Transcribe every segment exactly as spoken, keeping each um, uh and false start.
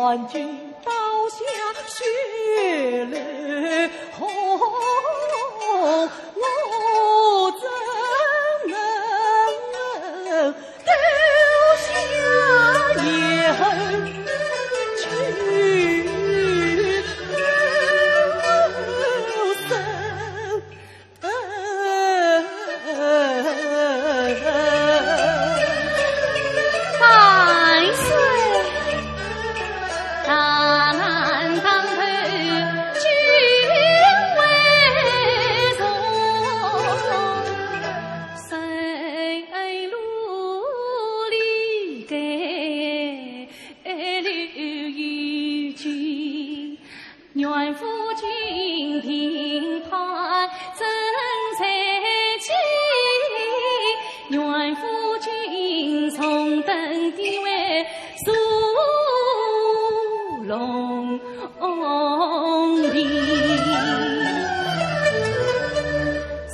万军刀下血泪红，我怎能丢下眼去生？ 万岁！大难当头君为重，生路里该留有君。 愿夫君平安真在己，愿夫君重登帝位坐龙椅。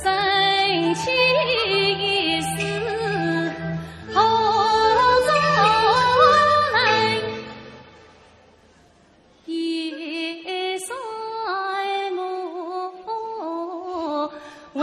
臣妾一死何足问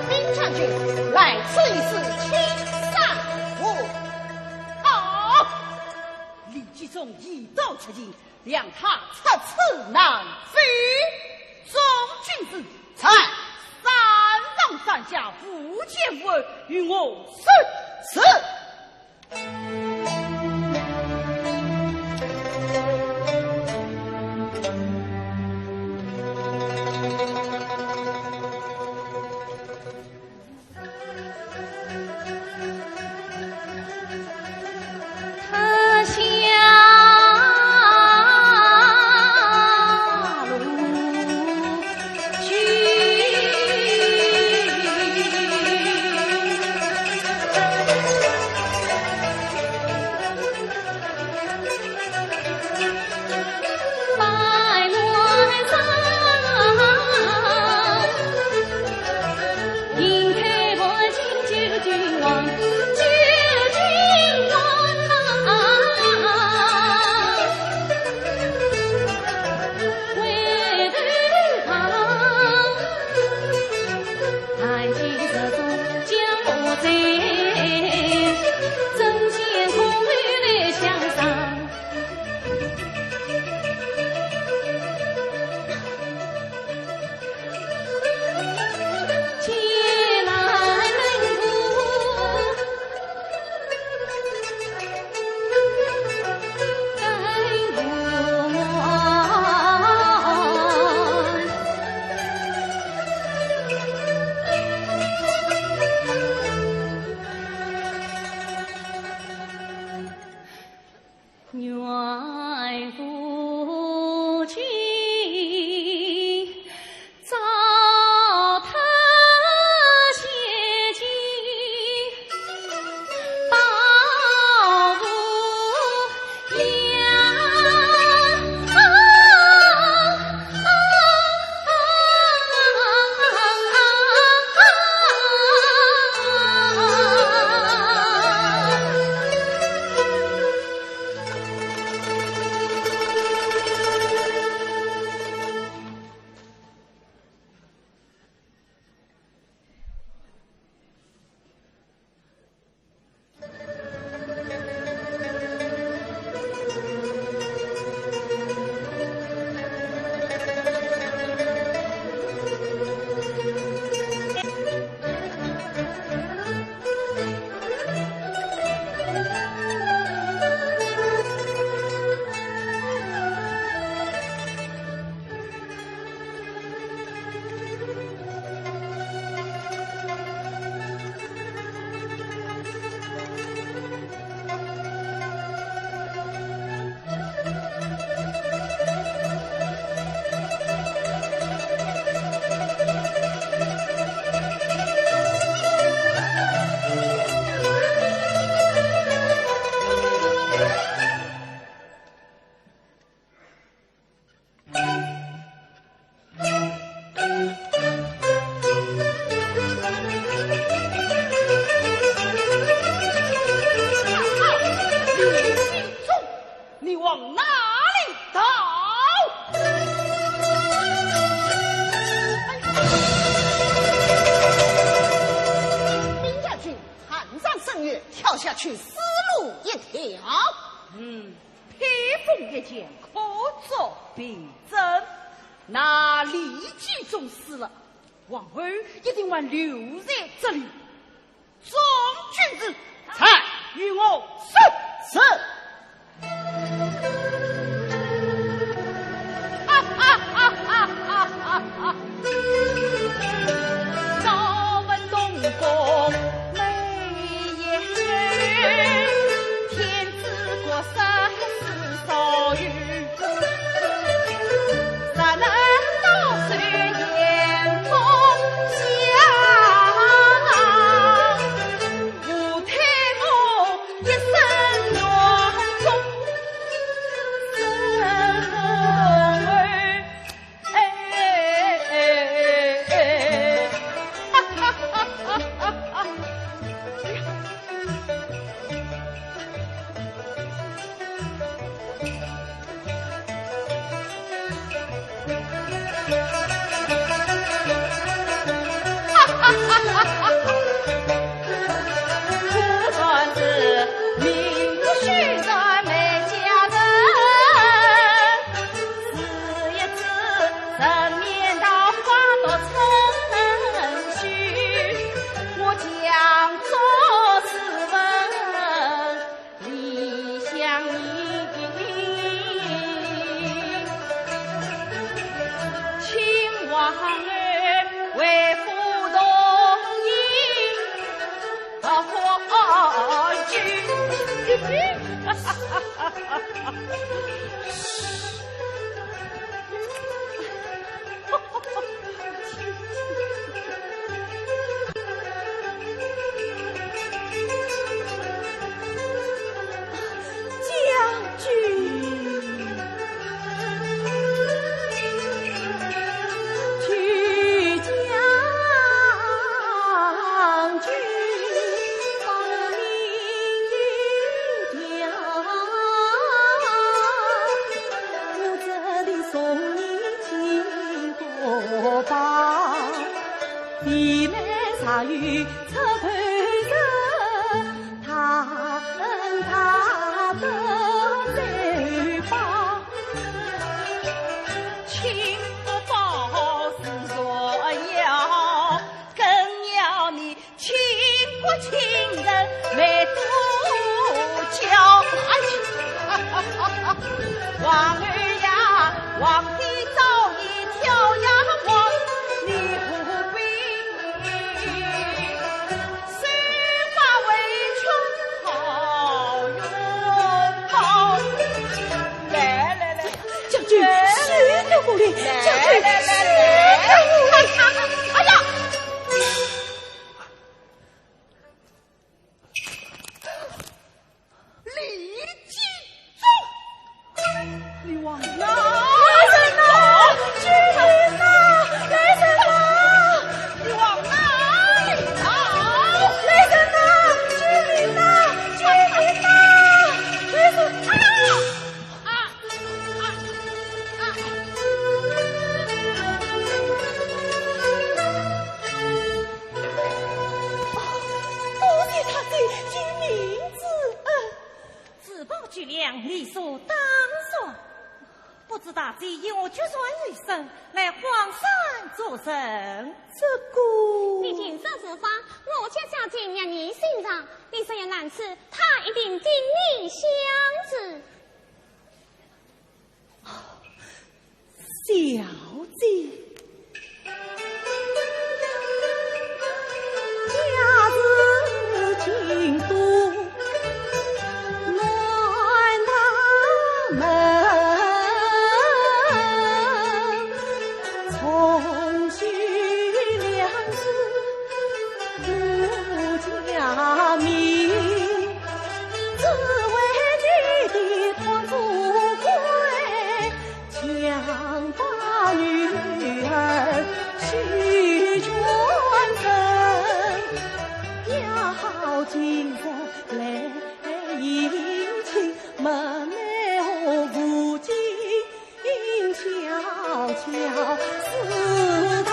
丁将军，来此一事，请上。哦，好。李继忠一到此地， 谅他插翅难飞。众军士，在。三上三下，无奸无恶，与我说。是。李继宗，你往哪里逃？禀将军，寒山深渊，跳下去死路一条。嗯，披风一件，可作凭证。那李继宗死了，王后一定还留在这里。 众军士，在，与我上。是。将军，休得无礼，将军，休得无礼。哎呀！ 李继宗，你往哪里逃？来人呐！来人呐！你往哪里逃？来人呐！救命呐！救命呐！来人啊！啊！啊！啊！ 多谢太君救命之恩。自保举粮，理所当然。不知大姐因何决然而生，来荒山作甚？这个……你尽说是话，我家小姐热爱寻常，你这样拦住，她一定对你相助。 小姐。门楹无尽，悄悄似逃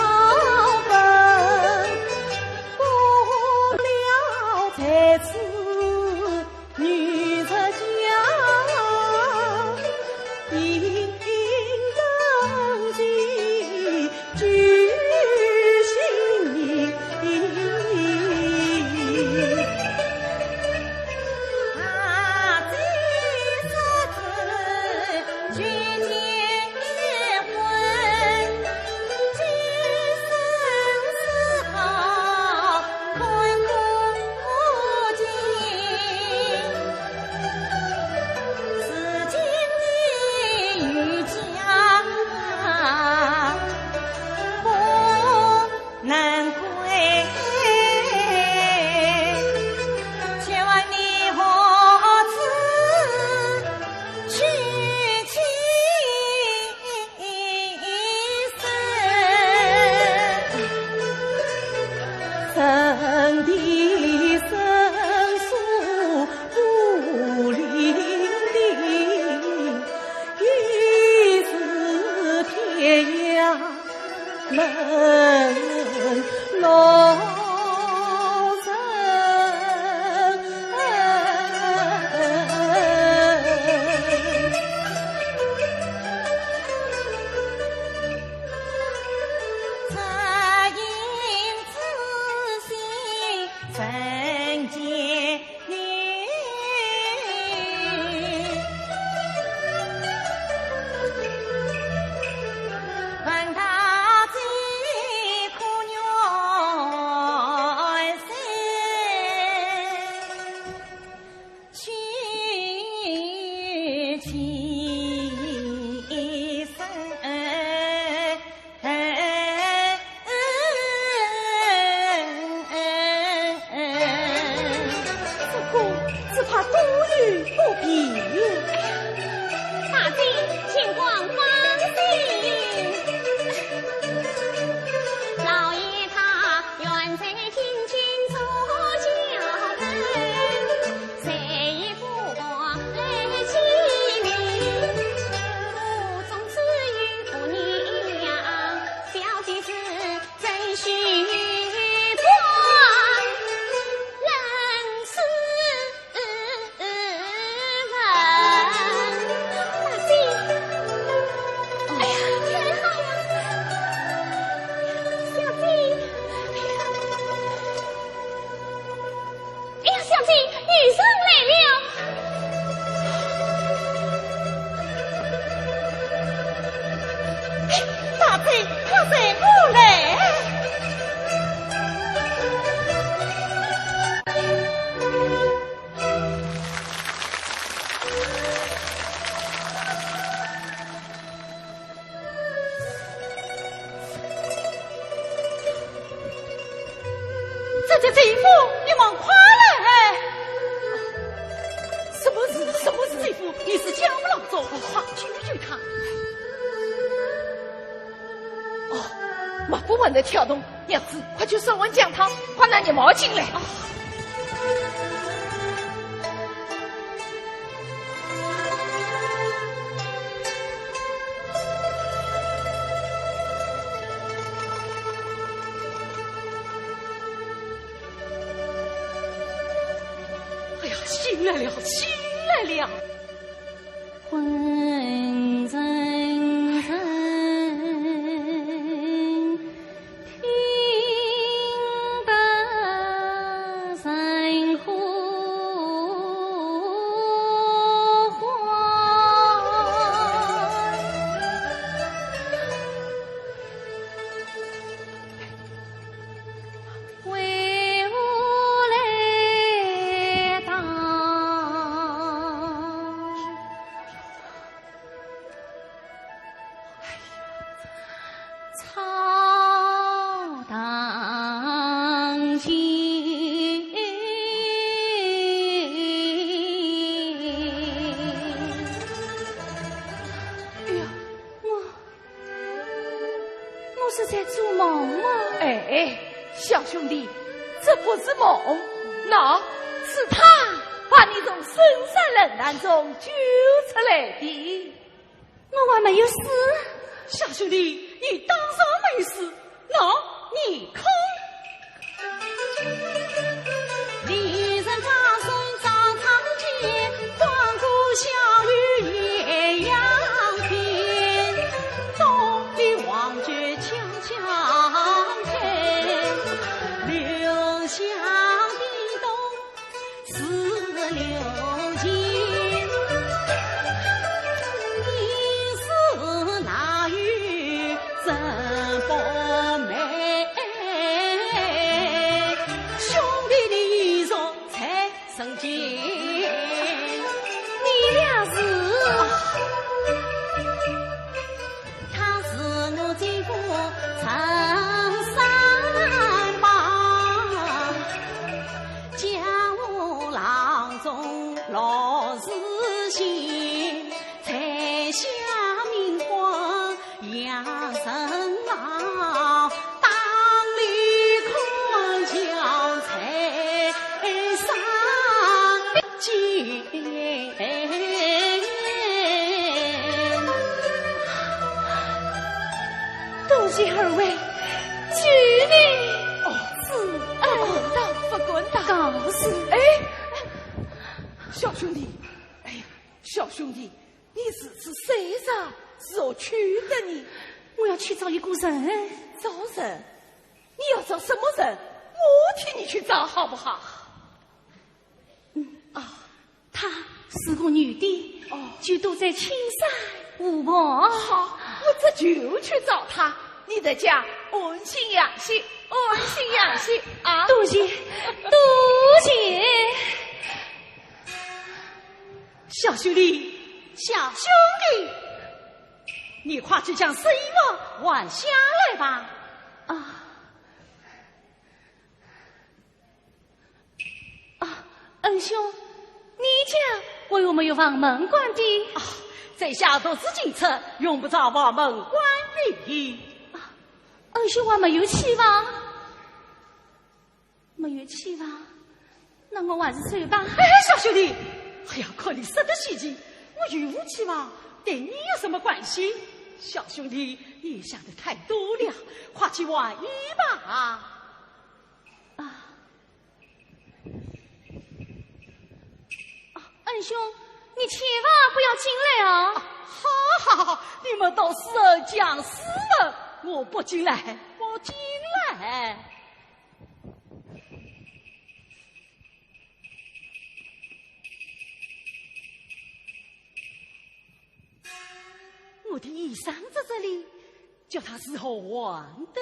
奔。过了这次女子家，应当记 居心。只怕多有不便。大姐，请放心。老爷他远在京津做校门，谁也不敢来见面。府中只有姑娘，小姐是 真心不能自问。大姐，哎呀，太好了，小姐，哎呀，小姐，女婿来了。 大姐，快随我来。这，这，这一步，你们快来！什么事？什么事？这一步，你是家不老早，快救救他。 哦，抹布还在跳动，娘子，快去烧碗姜汤，快拿热毛巾来。哎呀，醒来了，醒来了！ 昏沉沉，听得人呼唤。 为何来到？哎呀，草堂前。哎呀，我 我是在做梦吗？哎，小兄弟，这不是梦，那是他把你从深山冷潭中救出来的。我还没有死。小兄弟，你当然没死，喏，你看。多谢二位救命。哦，是。啊，不敢当，不敢当。告辞。哎，小兄弟，哎呀，小兄弟，你如此受伤，如何去的呢？我要去找一个人。找人？你要找什么人？我替你去找好不好？嗯，啊，她是个女的，哦，就躲在青山湖旁。好，我这就去找她。你在家安心养息，安心养息啊。多谢，多谢。小兄弟，小兄弟，你快去将衣服换下来吧。啊。 啊，恩兄，你家为何没有房门关的？啊，在下独自进出，用不着房门关的。啊，恩兄还没有起房？没有起房，那我还是走吧。哎，小兄弟，哎呀，看你说得稀奇，我有无起房，对你有什么关系？小兄弟，你想的太多了，快去换衣吧。 啊。啊，恩兄，你千万不要进来啊！好好好，你们都是讲师傅，我不进来，不进来。 我的衣裳在这里，叫他如何还的？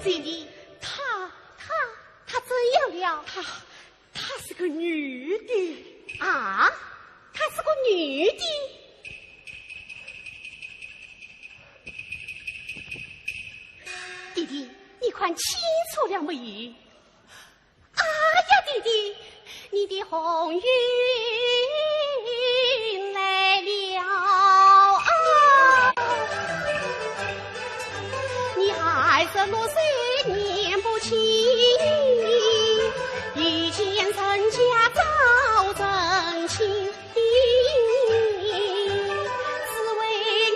姐姐，她，她，她怎样了？她，她是个女的。啊？她是个女的？弟弟，你看清楚了没有？ 哎呀，弟弟，你的红云来了啊！你二十六岁年不轻，一见人家早成亲。 只为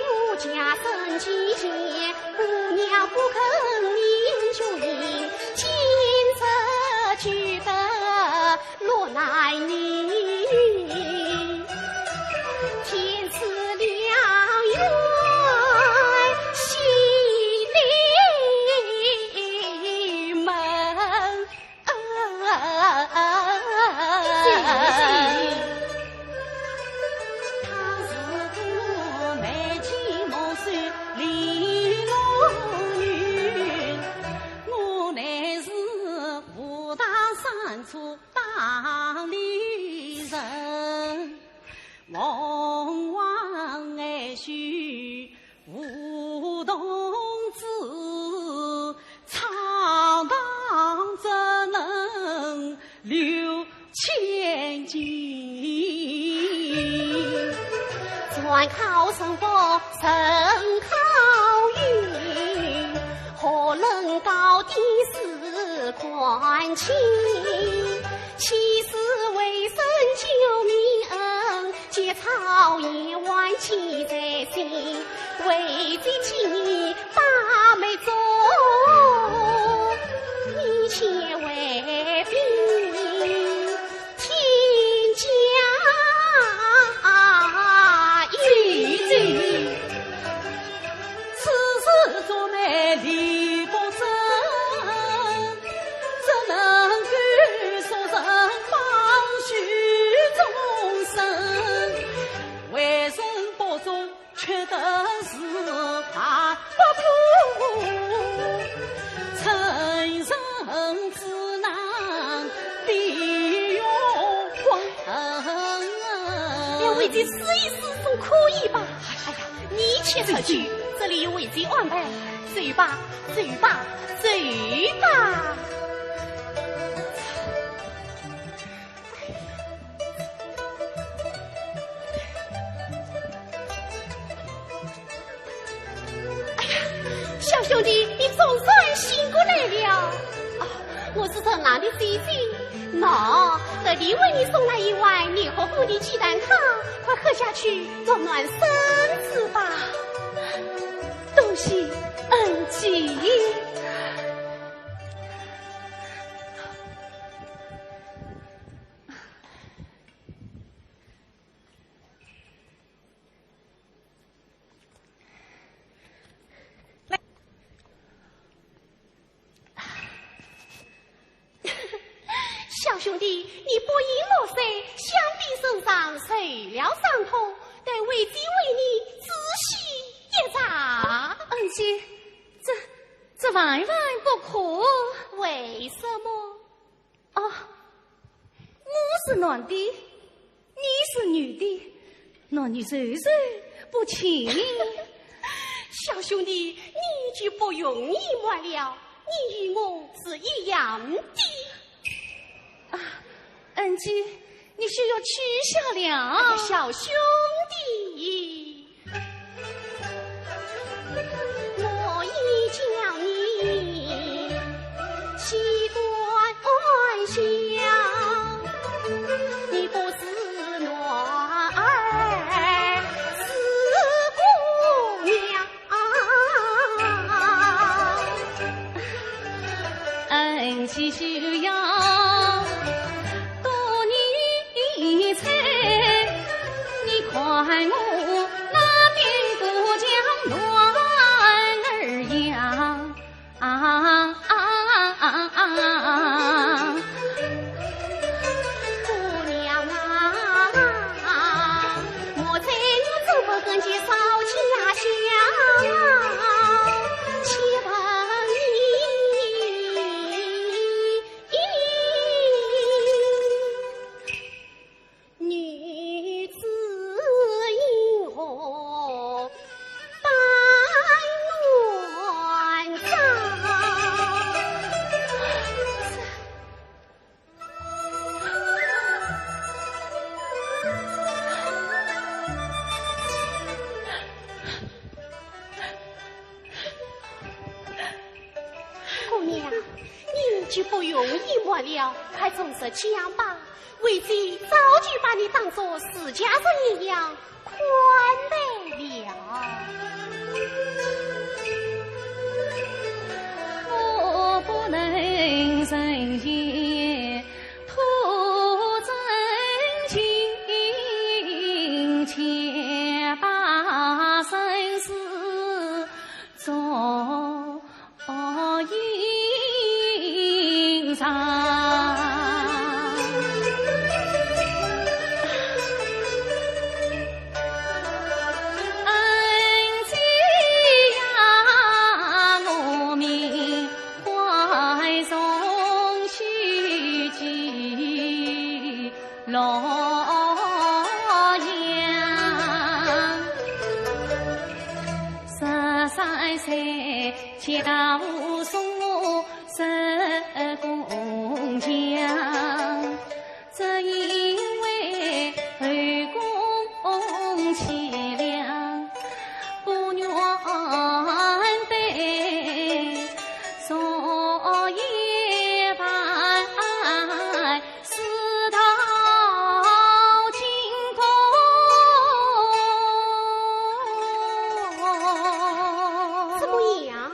我家生期间，姑娘不肯念旧情，今日只得落难你，天赐良缘，喜临门。 啊，姐姐。考生不曾考运，何能高低是官亲？岂是为人救命恩，结草言万计在先，为这妻儿把妹做，一切为兵。 天降一子。此事做媒理不正，怎能够说人报许终身？为人不忠 缺德是大不可，成人之难必有光。两位姐试一试，总可以吧？哎呀，你且出去，这里有为姐安排。走吧，走吧，走吧。 哎呀，小兄弟，你总算醒过来了。哦，我是城南的姐姐。喏，特地为你送来一碗热乎乎的鸡蛋汤，快喝下去，暖暖身子吧。多谢恩姐。 小兄弟，你不饮墨水，想必身上受了伤痛，待为姐为你止血一茶。恩姐，这，这万万不可。为什么？ 哦，我是男的，你是女的，男女授受不亲。小兄弟，你已经不容易么了，你与我是一样的。啊，恩姐，你休要取笑了。小兄弟， 我已将你习惯笑，你不是男儿是姑娘。 恩姐休要多疑猜，你看我那兵部将男儿养。啊，啊，啊，啊，啊。姑娘啊，我在我祖母跟前少家香，且问你，女子因何扮男装？ 姑娘，你已经不容易么了，快从实讲吧。为姐早就把你当作自家人一样， 看待了。我不能忍心，徒增情，且把生死作 哦，吟唱。恩姐呀，我缅怀从昔寄洛阳。十三岁 街道送我入宫墙，只因为后宫凄凉。怎么样？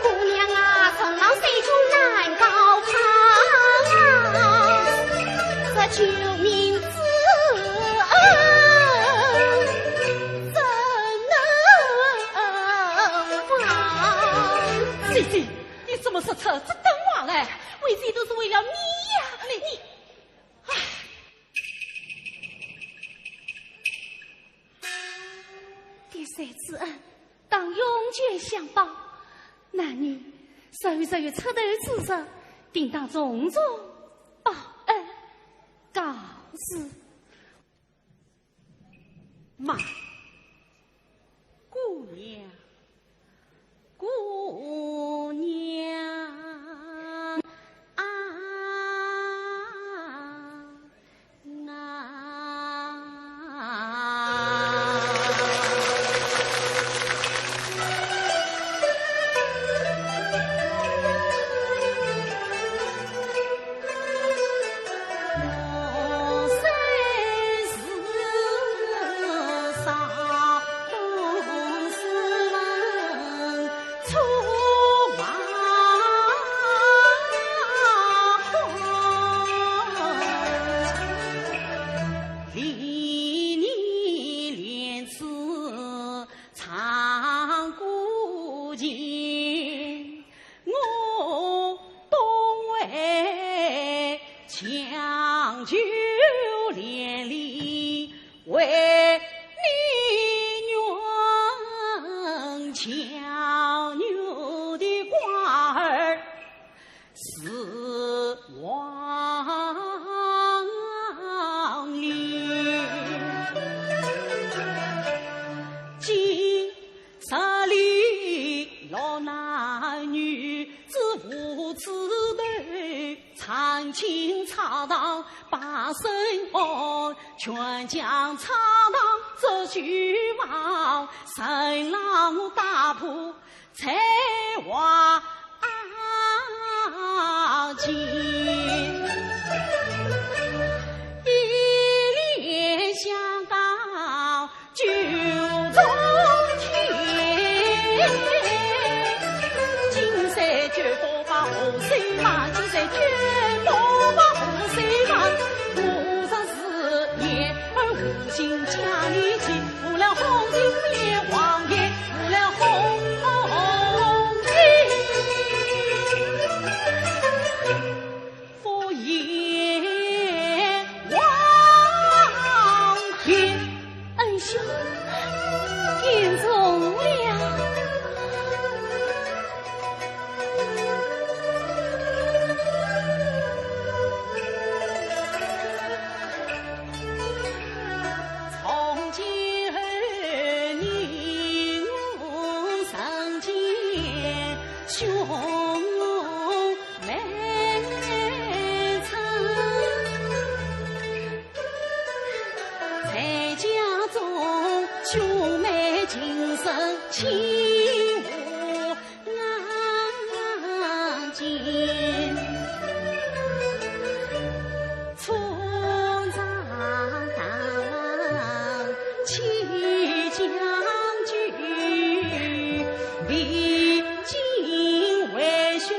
姑娘啊，承蒙山中难高攀，这救命之恩怎能忘？姐姐，你怎么说出这等话来？为姐都是为了你呀，你，你，唉。 滴水之恩，当永久相报。男女授受出头之日，定当重重报恩。告辞。慢，姑娘。 姑娘啊，啊。兄妹称，在家中兄妹情深，情无 难尽。冲上当，起将军，毕竟为兄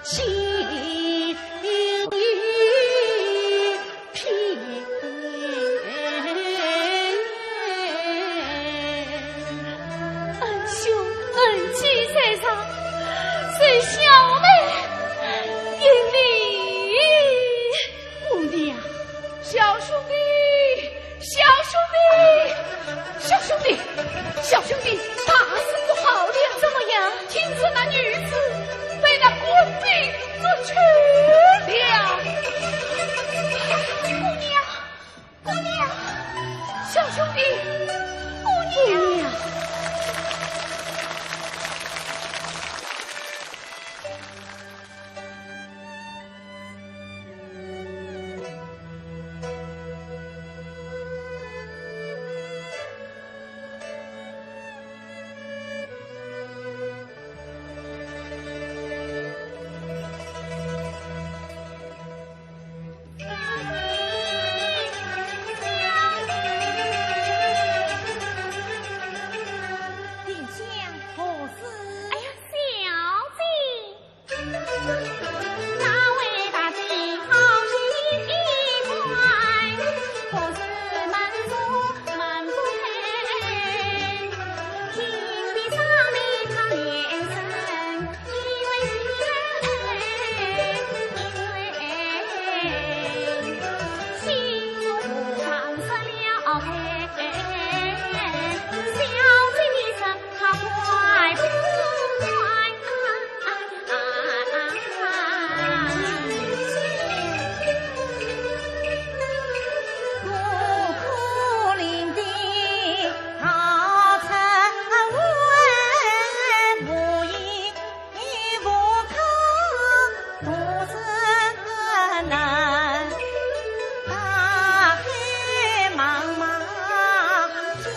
心里 恩兄恩姐在上，是小妹行礼。姑娘。小兄弟，小兄弟，小兄弟，小兄弟，大事不好了！怎么样？听说那女子被那官兵捉去了。姑娘， 姑娘，小兄弟，姑娘。哎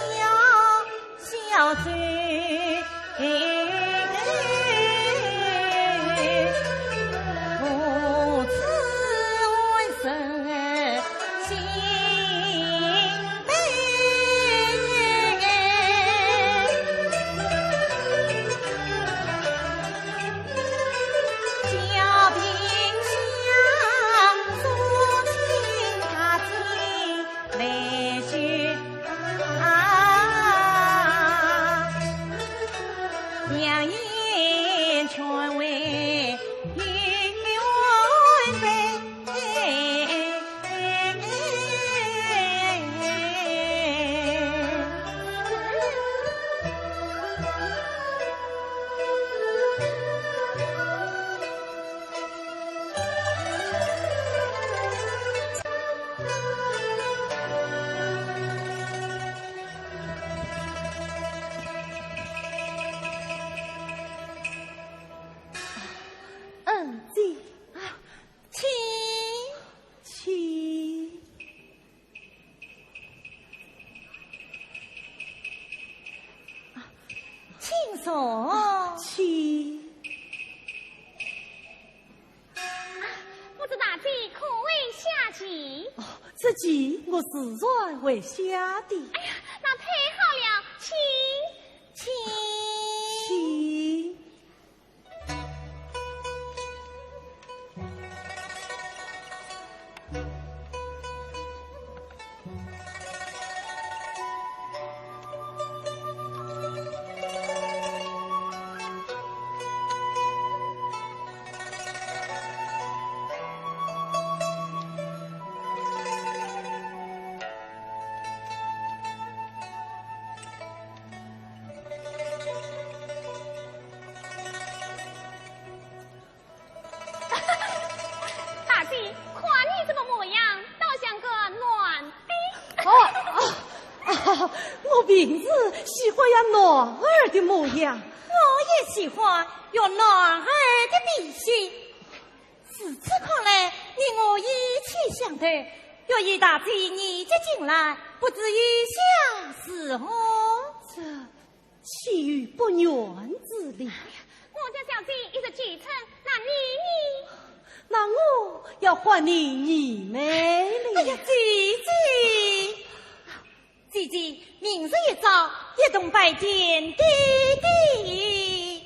呀，小姐。嗯，姐。啊，请，请。啊，请坐。请。 啊，不知大姐可会下棋？哦，这棋我自然会下的。哎呀，那太好了，请。请。请。 大姐，看你这个模样，倒像个男的。哦，哦，哦，我平时喜欢养男儿的模样。我喜欢有男儿的脾气。如此看来，你我一起相投，若有大姐年纪进来，不知意下如何？这岂有不愿之理？我家小姐一直求成，那你呢？那我要还你二妹了。哎呀，姐姐，姐姐，明日一早，一同拜见爹爹。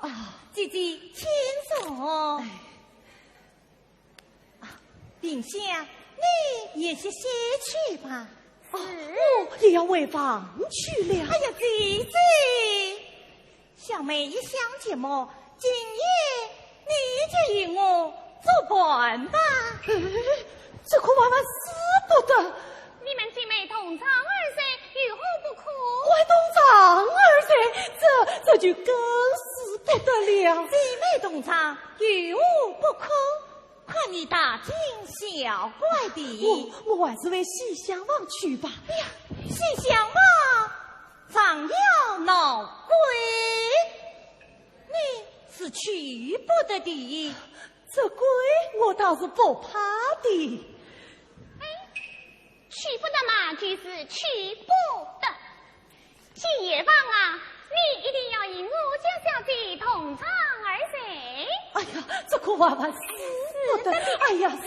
啊。姐姐，请坐。哎。 啊，萍香，你也歇歇去吧。哦，我也要回房去了。哎呀，姐姐，小妹一厢情愿，今夜你就与我作伴吧。哎，这可万万使不得。你们姐妹同床而睡，有何不可？还同床而睡，这，这就更使不得了。姐妹同床，有何不可？ 看你大惊小怪的。我，我还是回西厢房去吧。哎呀，西厢房常有闹鬼，你是去不得的。这鬼我倒是不怕的。哎，去不得嘛，就是去不得。 姐姐啊，你一定要与我家小姐同床而睡。哎呀，这可万万使不得。哎呀，使不得。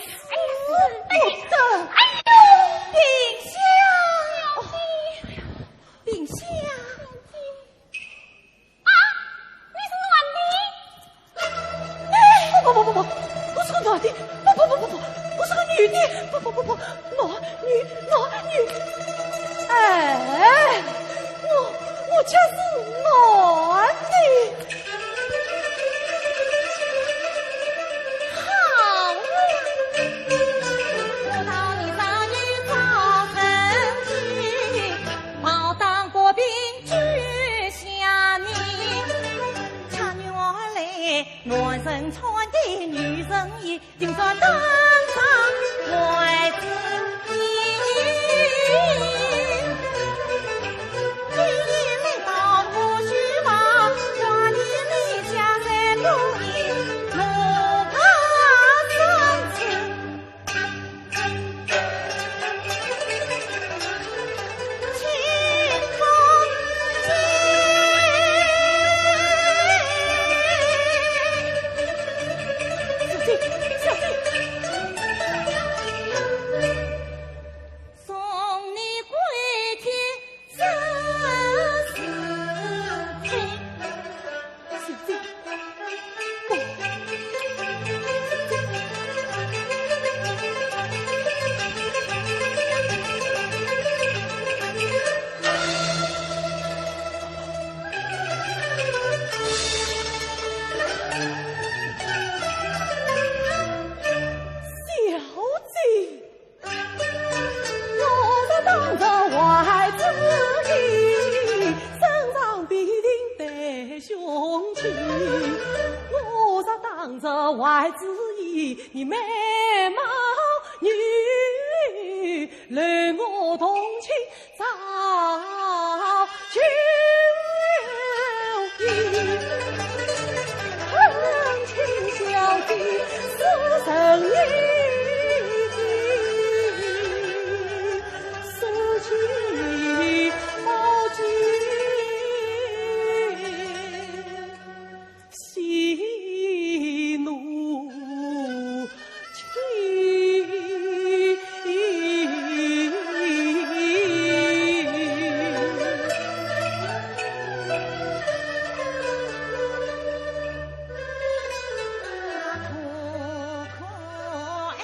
哎呀，使不得。哎呦，萍香。小姐。萍香。啊，你是男的？ 哎，不不不不，我是个男的，不不不不不，我是个女的，不不不不，男女男女，哎，我我就是男的。好啊，我道你早已造成的，我当过兵之下你，恰女儿来。 男人穿的女人衣，今朝当场还之你。今夜来到我书房，我的理家在故意，我怕生气。 送你归天。 小姐，我若当着外子意，身上必定带凶器。我若当着外子意，你美貌女，留我同情 早就已。恨情小姐是人意，思妻报君。 喜怒哀。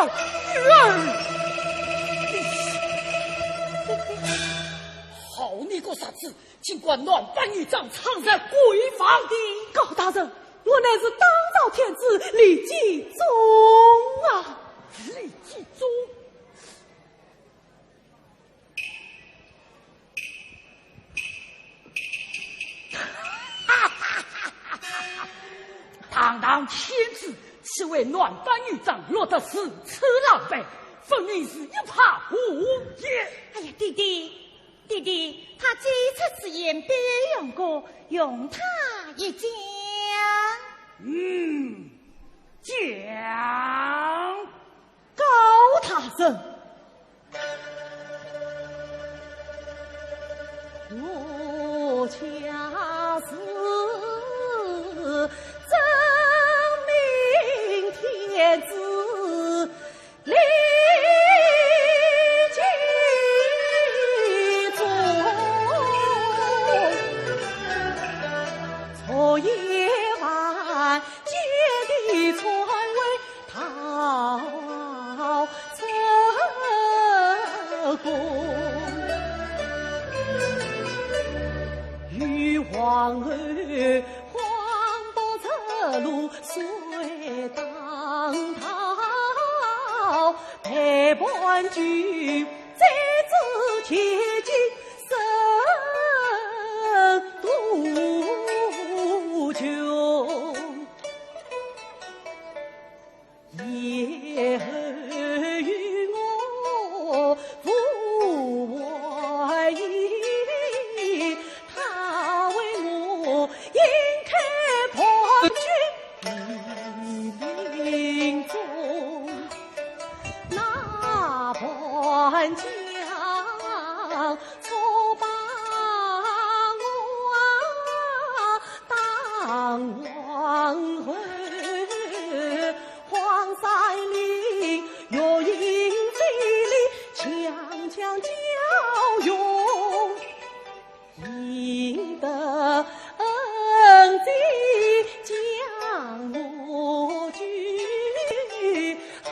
女儿。好你个贼子，竟敢乱摆女仗，闯入闺房的。高大人，我乃是当朝天子李继宗啊。李继宗？ 堂堂天子，岂会乱摆女仗，落得如此狼狈，分明是一派胡言。哎呀，爹爹，爹爹，他既出此言，必有用过，容他一讲。嗯，讲。 高大人。我家是真命天子李继宗，昨夜晚 见的传位逃出宫，与皇后黄伯这路随当逃，陪伴君再至千金 身途穷。以后与我父还意，他为我迎开伴君 林中，那伴将错把我当皇后，荒山林，月影飞离，强强叫用。 赢得恩情将我救，好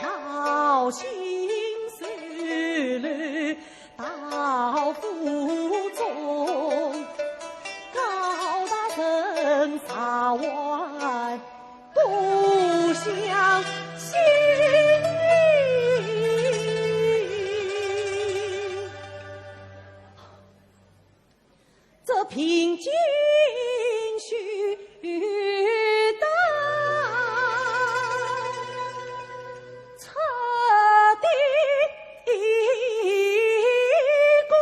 心收留到府中，高大人啥还不相信。 这平金须得出的功。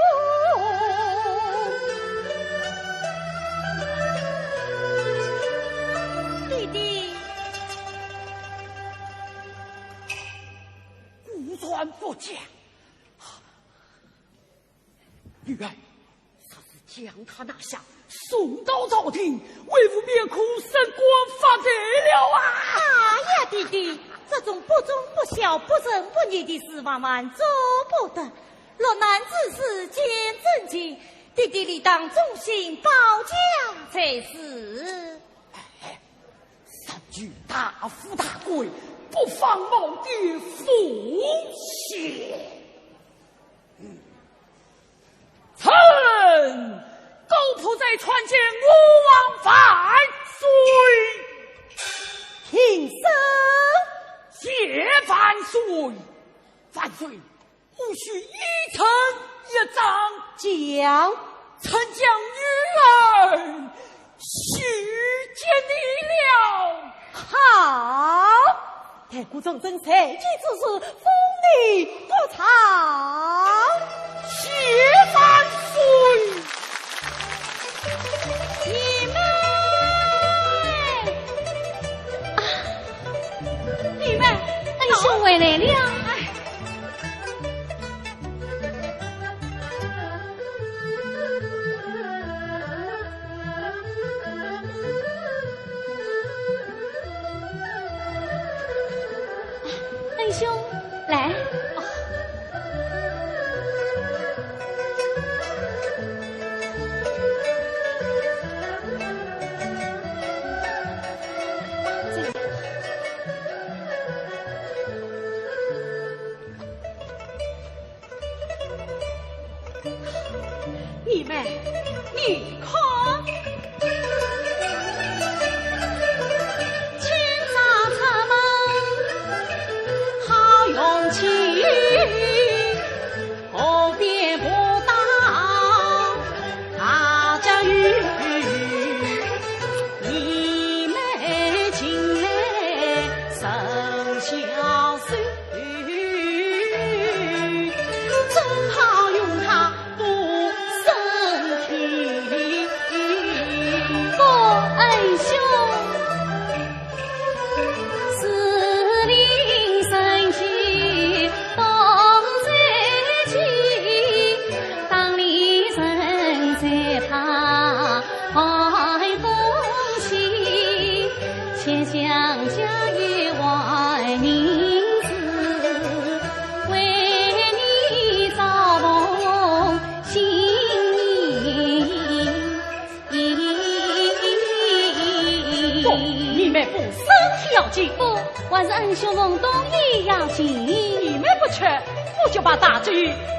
爹爹。顾全不讲。 女儿，若是将他拿下，送到朝廷，为父面孔升官发财了啊！哎呀，爹爹，这种不忠不孝、不仁不义的事，万万做不得。落难之事见真情，爹爹理当忠心保驾才是。哎，身居大富大贵，不妨冒点风险。 臣高普才参见吾皇万岁。平身。谢万岁。万岁，我须依臣一章。讲。臣将女儿 许给你了。好，待孤臣遵旨，之事封你国丈。谢万岁。姐妹，啊，姐妹，恩兄回来了。哎。 恩兄，来。你们，你看。不，你们不，身体要紧。不，还是恩兄奉东西要紧。你们不去，我就把大酒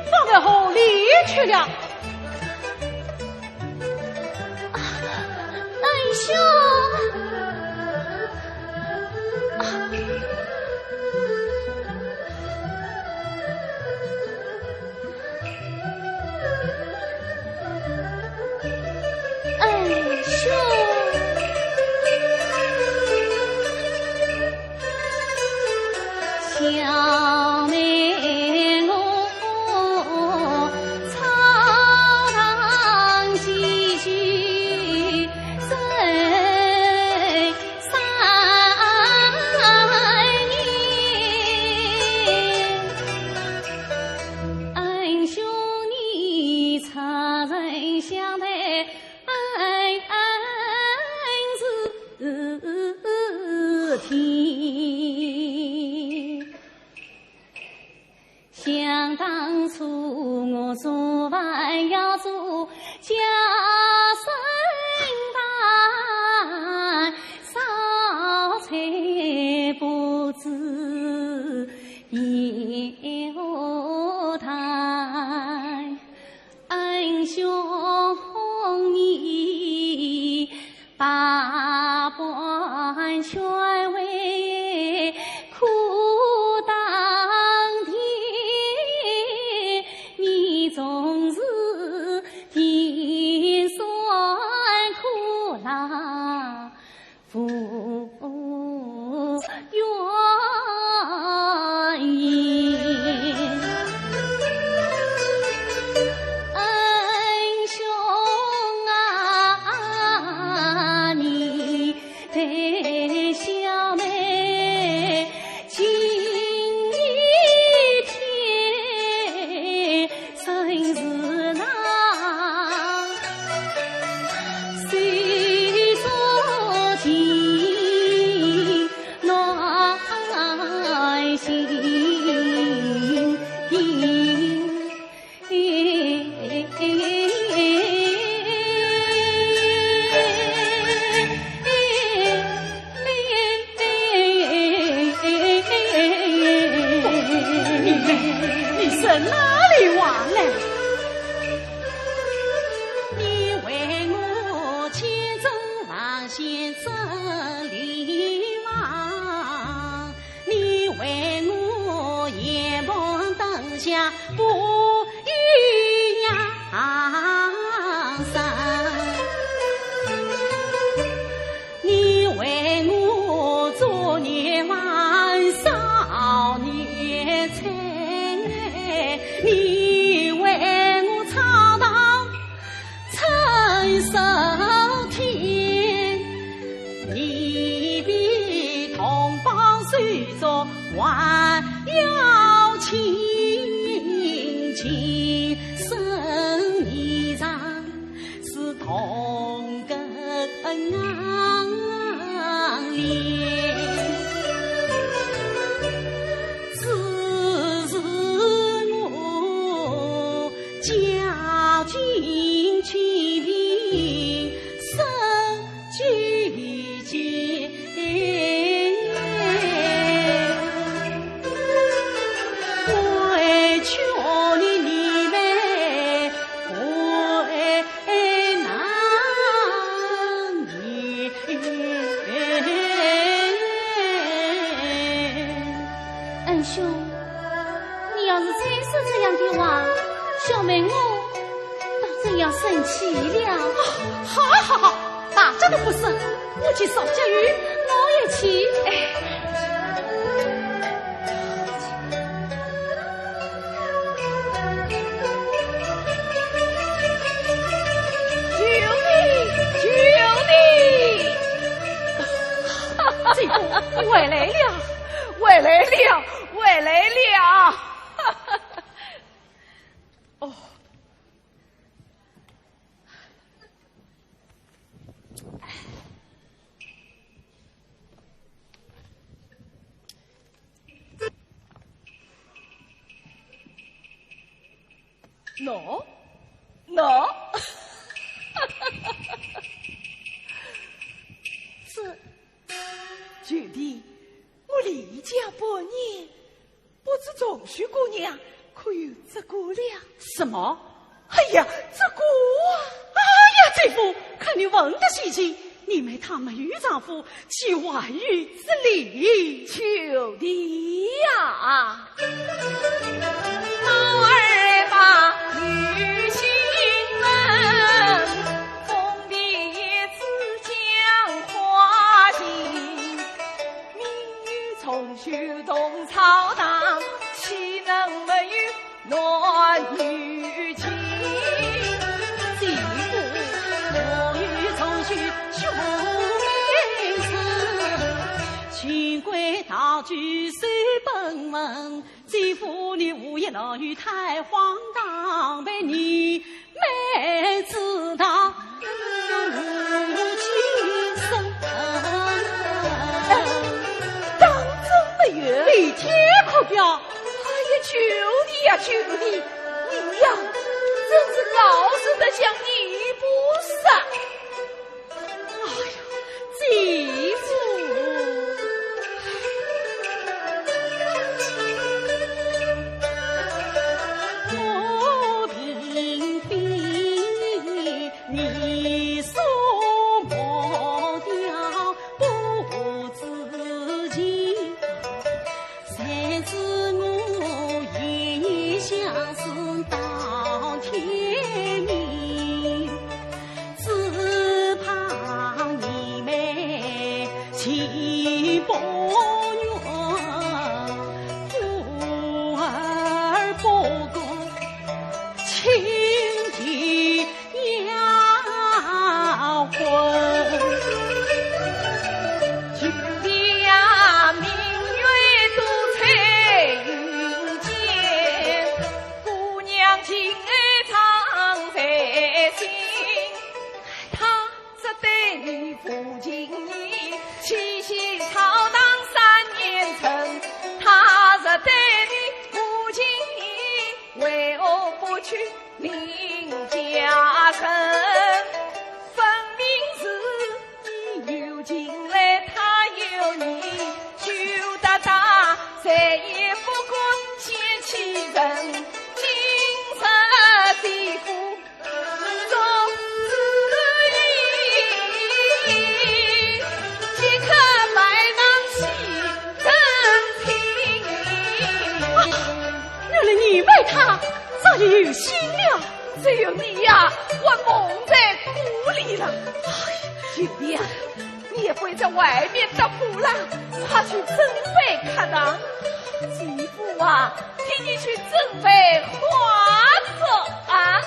放到河里去了。恩兄。恩兄。你，你说哪里话呢？要是再说这样的话，小妹我倒真要生气了。啊，好，好，好，大家都不说，我去烧脚油，我也去。哎。救命！救命！姐夫，回来了，回来了，回来了。哦。 喏，喏，这，兄弟，我离家半年，不知仲秀姑娘可有这个了？什么？哎呀，这个啊！哎呀，姐夫，看你问得稀奇，你妹她没有丈夫，岂还有此理？兄弟呀！ 哎，当真没有？你听可表。哎呀，兄弟呀，兄弟，你呀，真是老实的讲，你不是啊。 哎呀，姐夫。啊，原来你妹她早已有心了。只有你呀，还蒙在鼓里了。哎呀，兄弟呀，你也不要在外面打扑啦，快去准备客堂。姐夫啊，替你去准备花烛啊。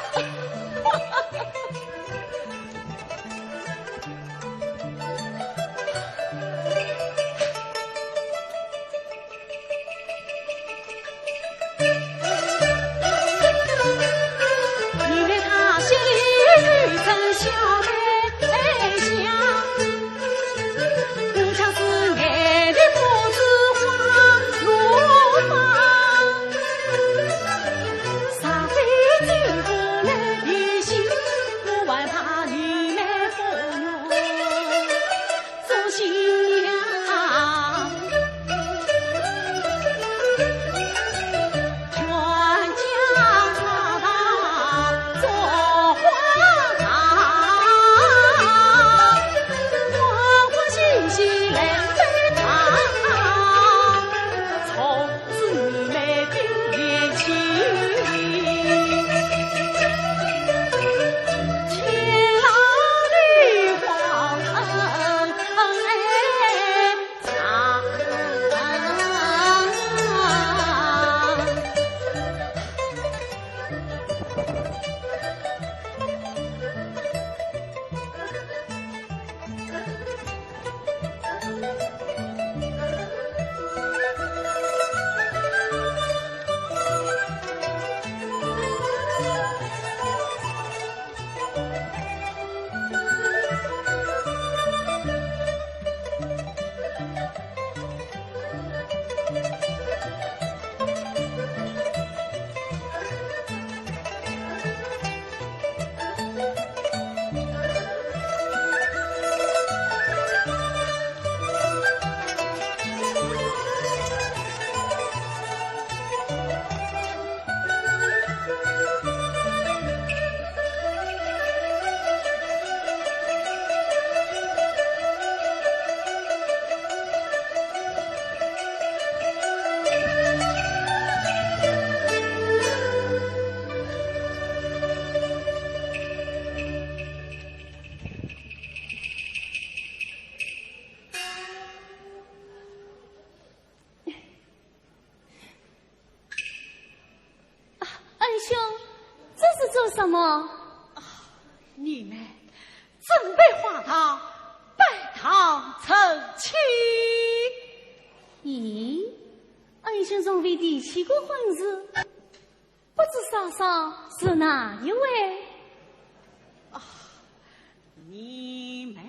什么？啊，你们准备花轿，拜堂成亲。咦，恩兄从未提起过婚事，不知嫂嫂是哪一位？啊，你们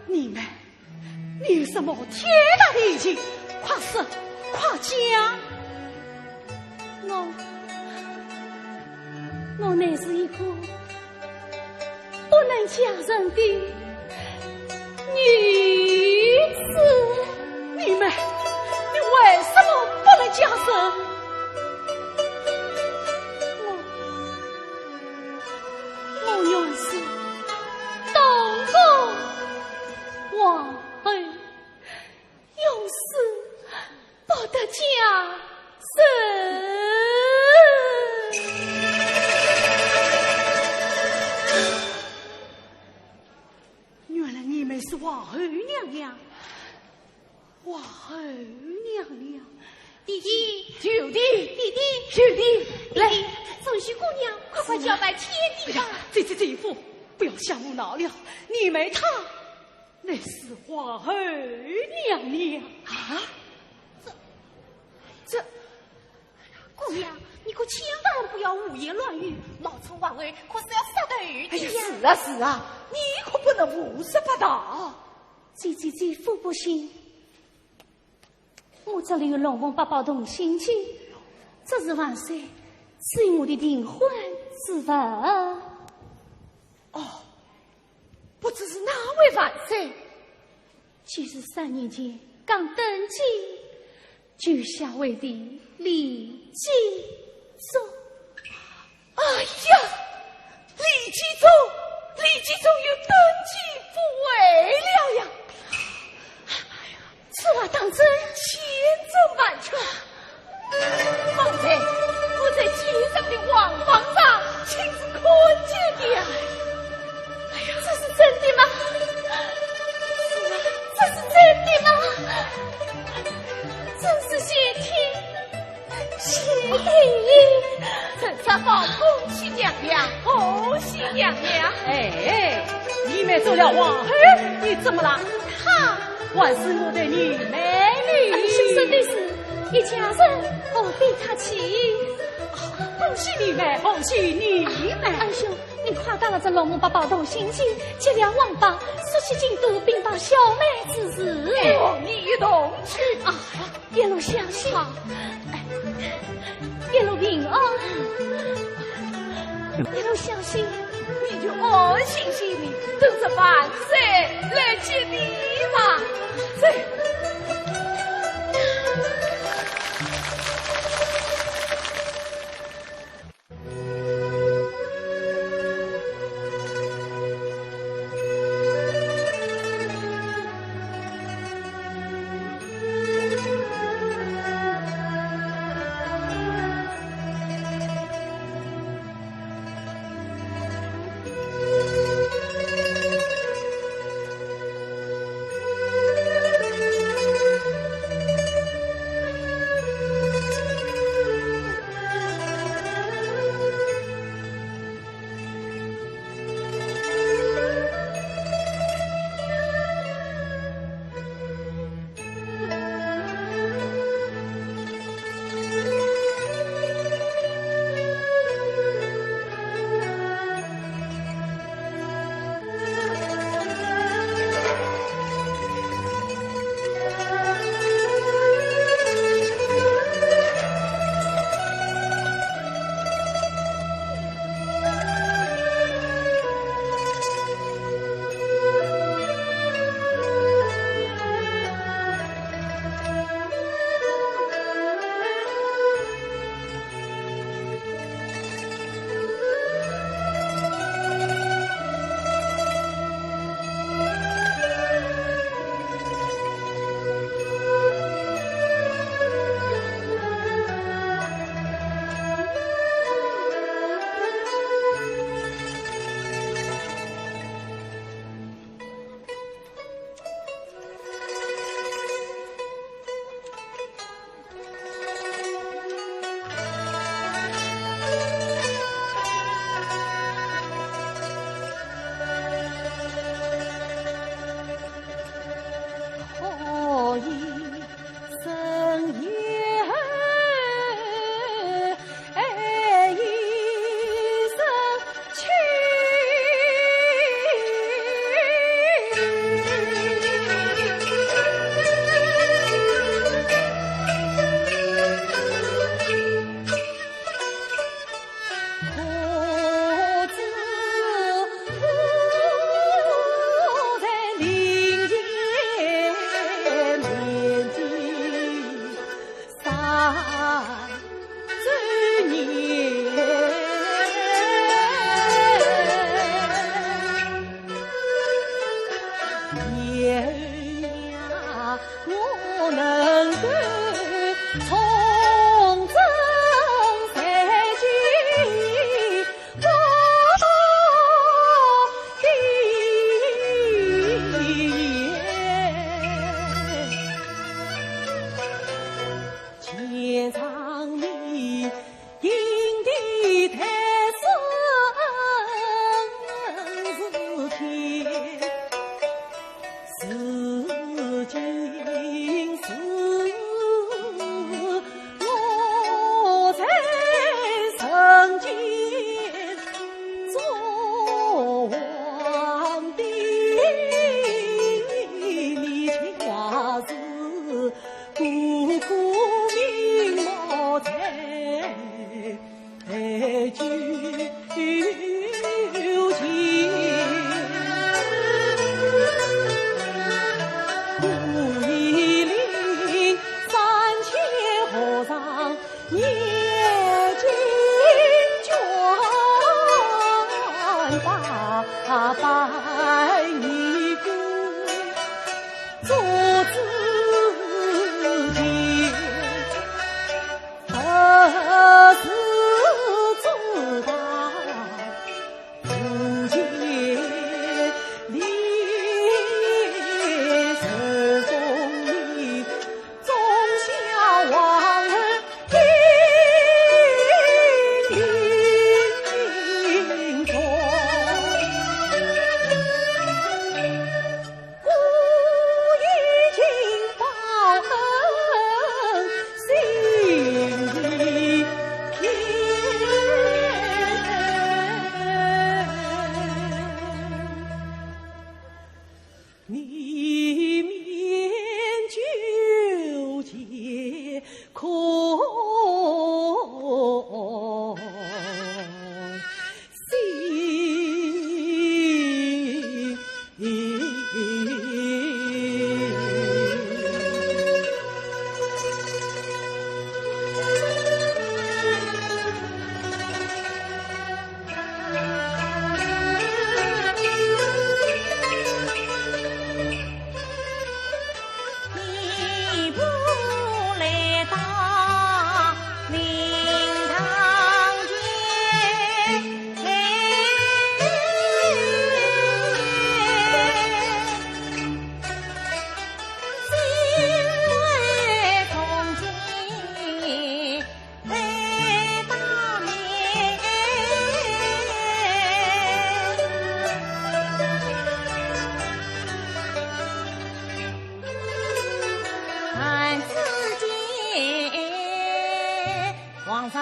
你们，你有什么天大的义气？快说，快讲！我，我乃是一个 不能嫁人的女子。你们，你为什么不能嫁人？我，我原是东宫皇后，永世不得嫁弟弟，舅弟，弟弟，舅弟，来，弟弟，送许姑娘，快快交拜天地吧。哎呀，姐姐姐夫，不要瞎胡闹了，你妹她乃是皇后娘娘。啊？这，这，姑娘，你可千万不要胡言乱语，冒充皇后可是要杀头的呀。哎呀，是啊，是啊，你可不能胡说八道。姐姐姐夫不信，我这里有龙凤八宝同心经，这是万岁赐予我的订婚之物。哦，不知是哪位万岁？就是三年前刚登基，就下位的李继宗。哎呀，李继宗，李继宗又登基复位了呀！此话当真？千真万确。方才我在街上的王榜上亲自看见的呀。哎呀，这是真的吗？这是真的吗？真是谢天谢地。臣妾恭喜娘娘，恭喜娘娘。哎，你妹做了皇后，你怎么了？她还是我的女妹呢。哎，先生的事，一家人何必客气？恭喜你妹，恭喜你妹。哎，兄，你快带了这龙凤八宝同心经，接了王榜，速去京都禀报小妹之事。哎，你一同去。啊，一路小心。好。哎，一路平安。一路小心。你就安心些，等着万岁来接你吧。走。哎，你说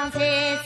得也是。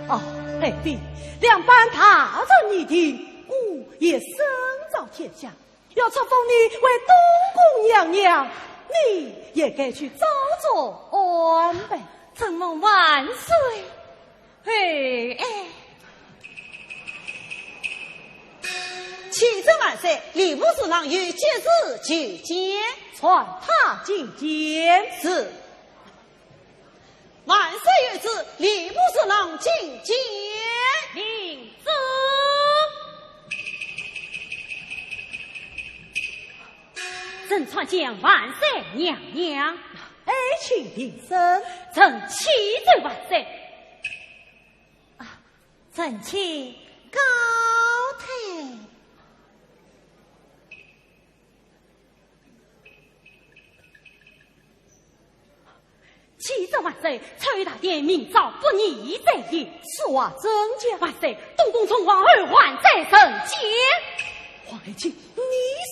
哦，哎，对，两班大人议定，我也身在天下， 要册封你为东宫娘娘，你也该去早做安排。承蒙万岁。哎，哎。启奏万岁，吏部侍郎有急事求见。传他进见。是。 万岁有旨，吏部侍郎进见。领旨。臣参见万岁娘娘。爱卿平身。臣启奏万岁。啊，臣妾告退。 启奏万岁，翠云大典明朝不宜再有。此话怎讲？万岁，东宫从皇后还在人间。皇爱卿，你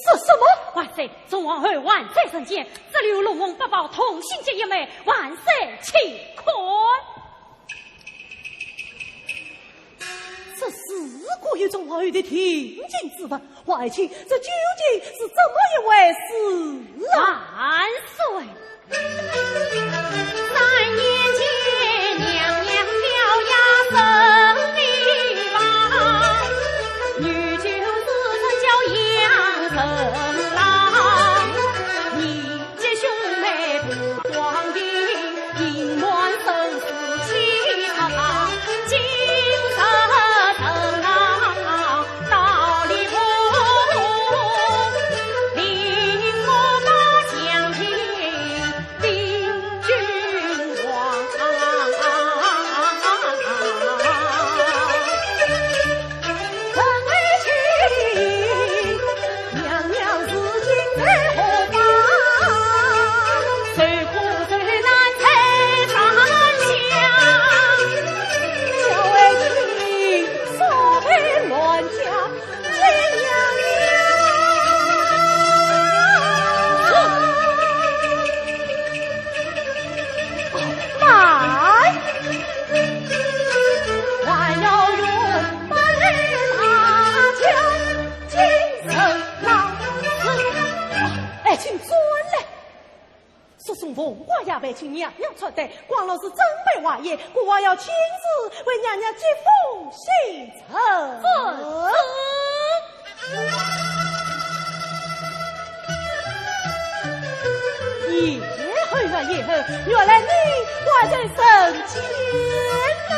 说什么？万岁，从皇后还在人间，只留龙凤八宝同心结一枚，万岁请看。这是可有众好友的定情之物，王爱卿，这究竟是怎么一回事啊？万岁！三年前，娘娘表呀生一房，女就是称叫杨成郎。你 这兄妹不光的，隐瞒生死气他，今日正道理通，令我把将军领君王。 哎，请转来。速送凤冠霞帔请娘娘穿戴，光荣是珍贵华宴，孤王要亲自为娘娘接风洗尘。 也好啊，也好，原来你还在人间呐。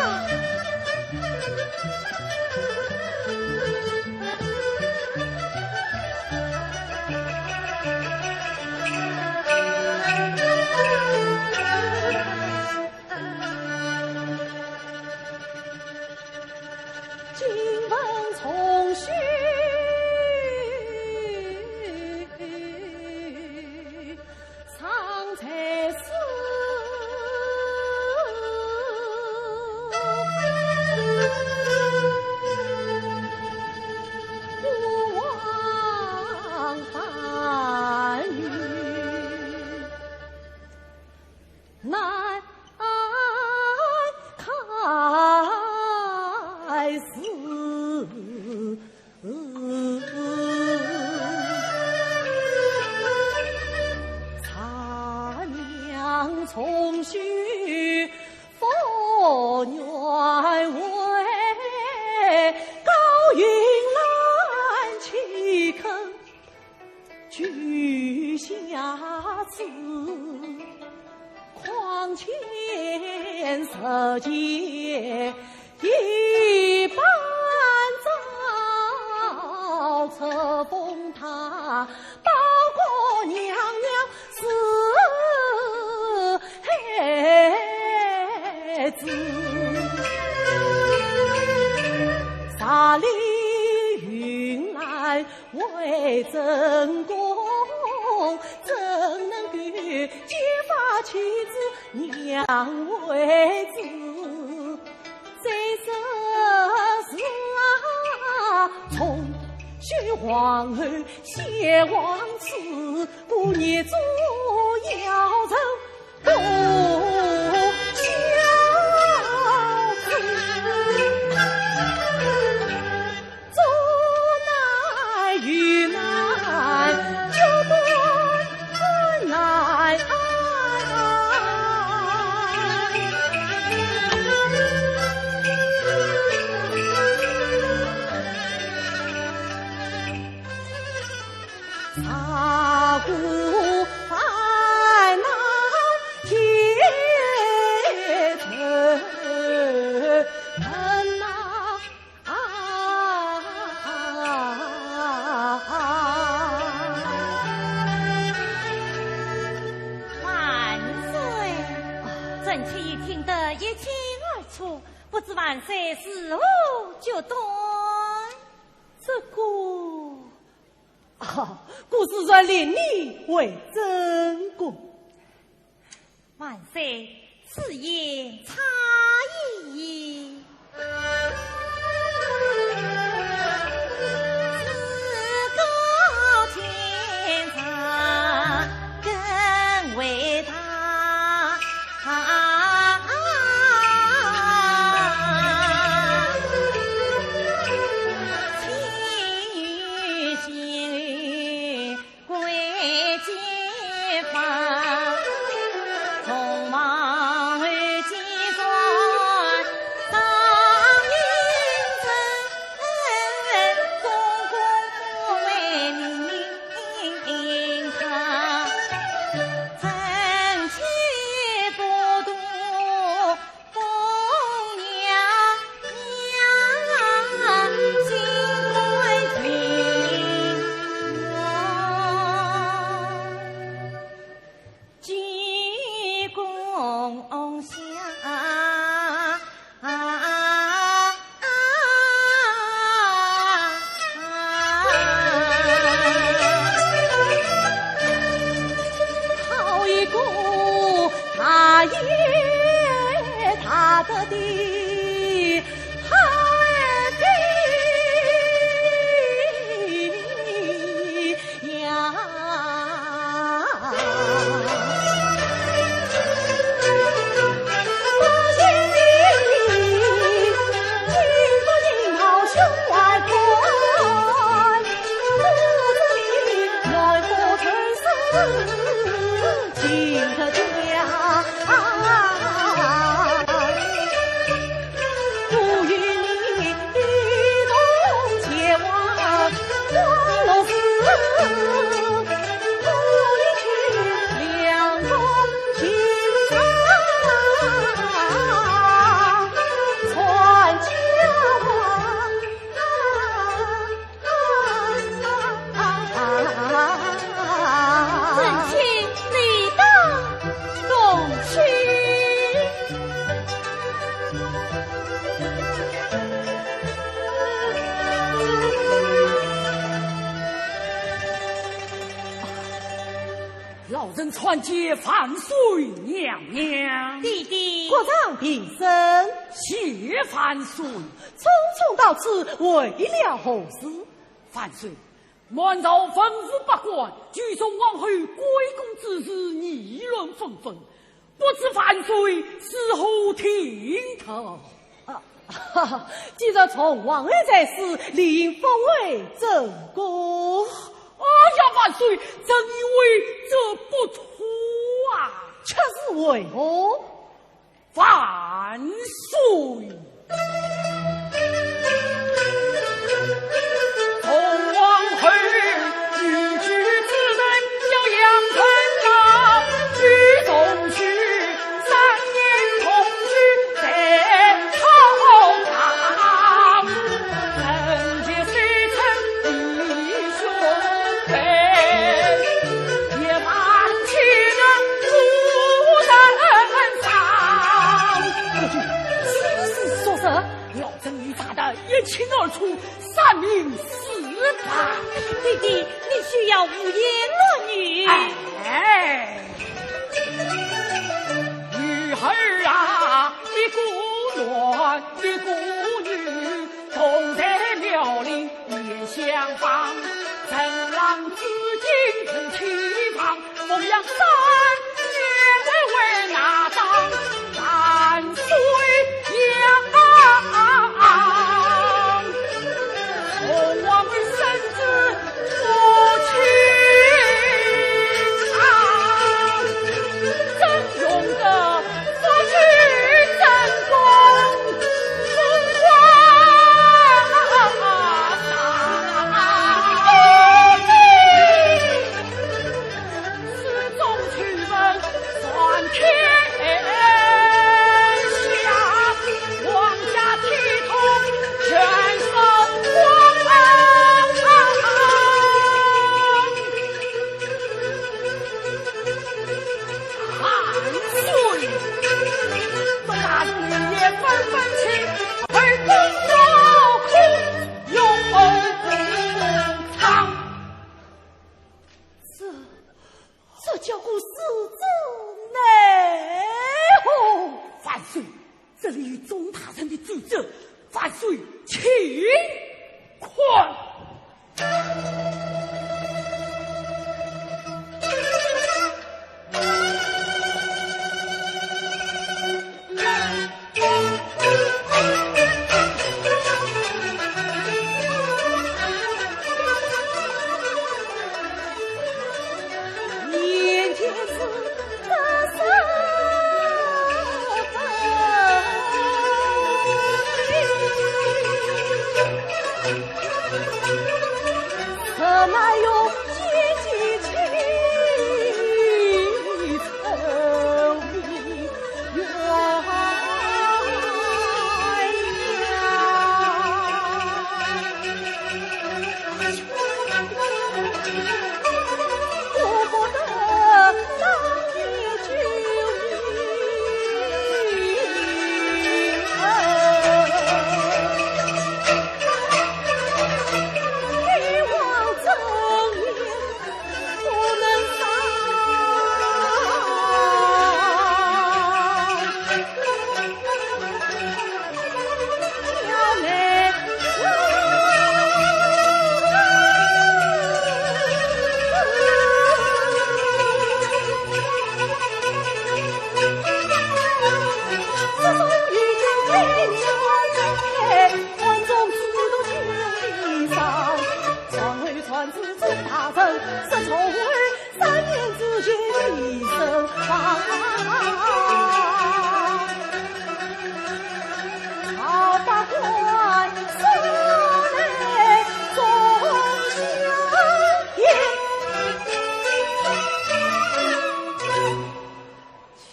万岁！臣妾已听得一清二楚，不知万岁是何决断？这个，啊，故事传令你回正宫。 万岁，此言差矣。自古天子更为大。也踏得的海飞呀。老臣参见万岁娘娘。弟弟。国丈平身。谢万岁。匆匆到此，为了何事？万岁，满朝文武百官，聚众皇后归宫之事，议论纷纷。 不知万岁是何听头？啊，哈哈，既然从皇后在此，理应封为正宫。哎呀，万岁，朕以为这不妥啊。却是为何？万岁！ 老臣已查得一清二楚，三明四白。弟弟，你休要胡言乱语。哎，女儿啊，一个男，一个女，同在辽宁鄢相房，成郎至今是妻房。 凤阳三年为哪桩万岁呀？洪王孙子不亲啊，怎用得 万岁！不打自己也分分清，回宫劳苦，用功补仓。这，这叫个如何奈何？万岁，这里有众大臣的奏折，万岁请看。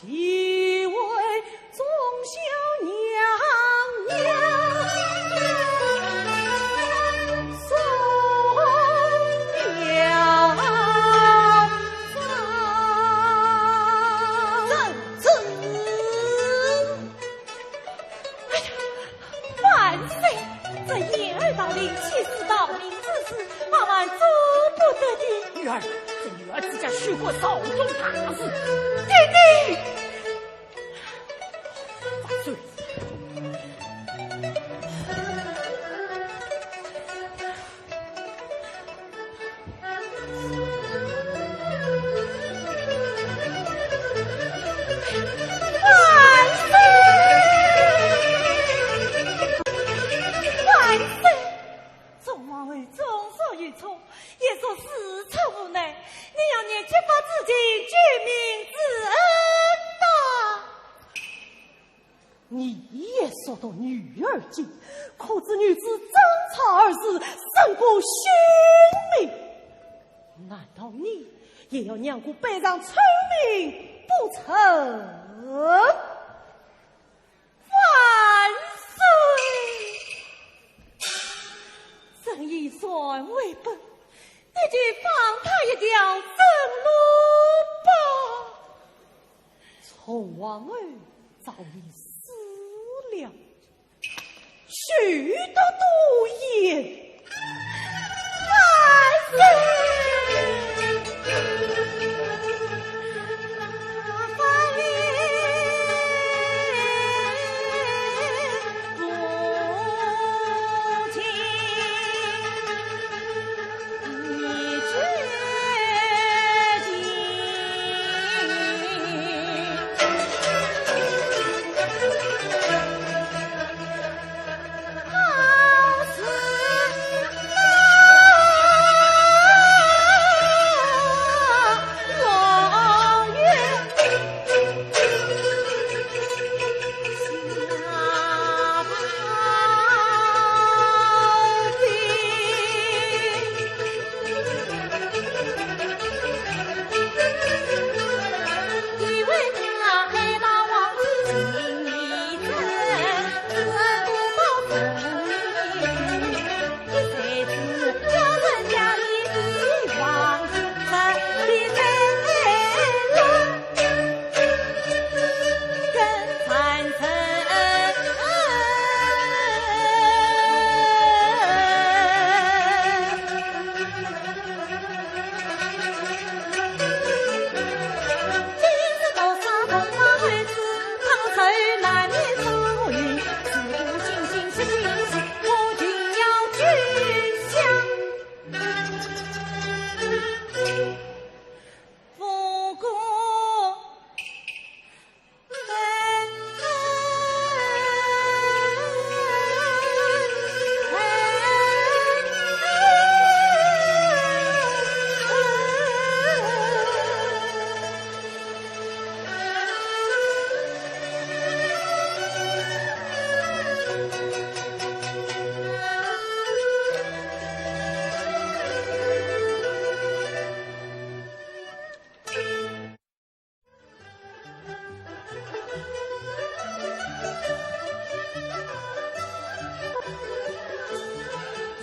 启禀忠孝娘娘，送表彰。遵旨。哎呀，万岁！这掩耳盗铃、欺师盗名之事，万万做不得的。女儿，这女儿自家许过朝中大誓。爹爹！万岁！万岁！万岁！众皇后总说有错，也说事出无奈，你要念及法子情，救命之恩吧。你也说到女儿情，可知女子争吵二字，胜过性命。难道你也要让我背上臭名不成？ 万岁！人以善为本，你就放他一条生路吧。从皇后早已死了，休得多言。万岁！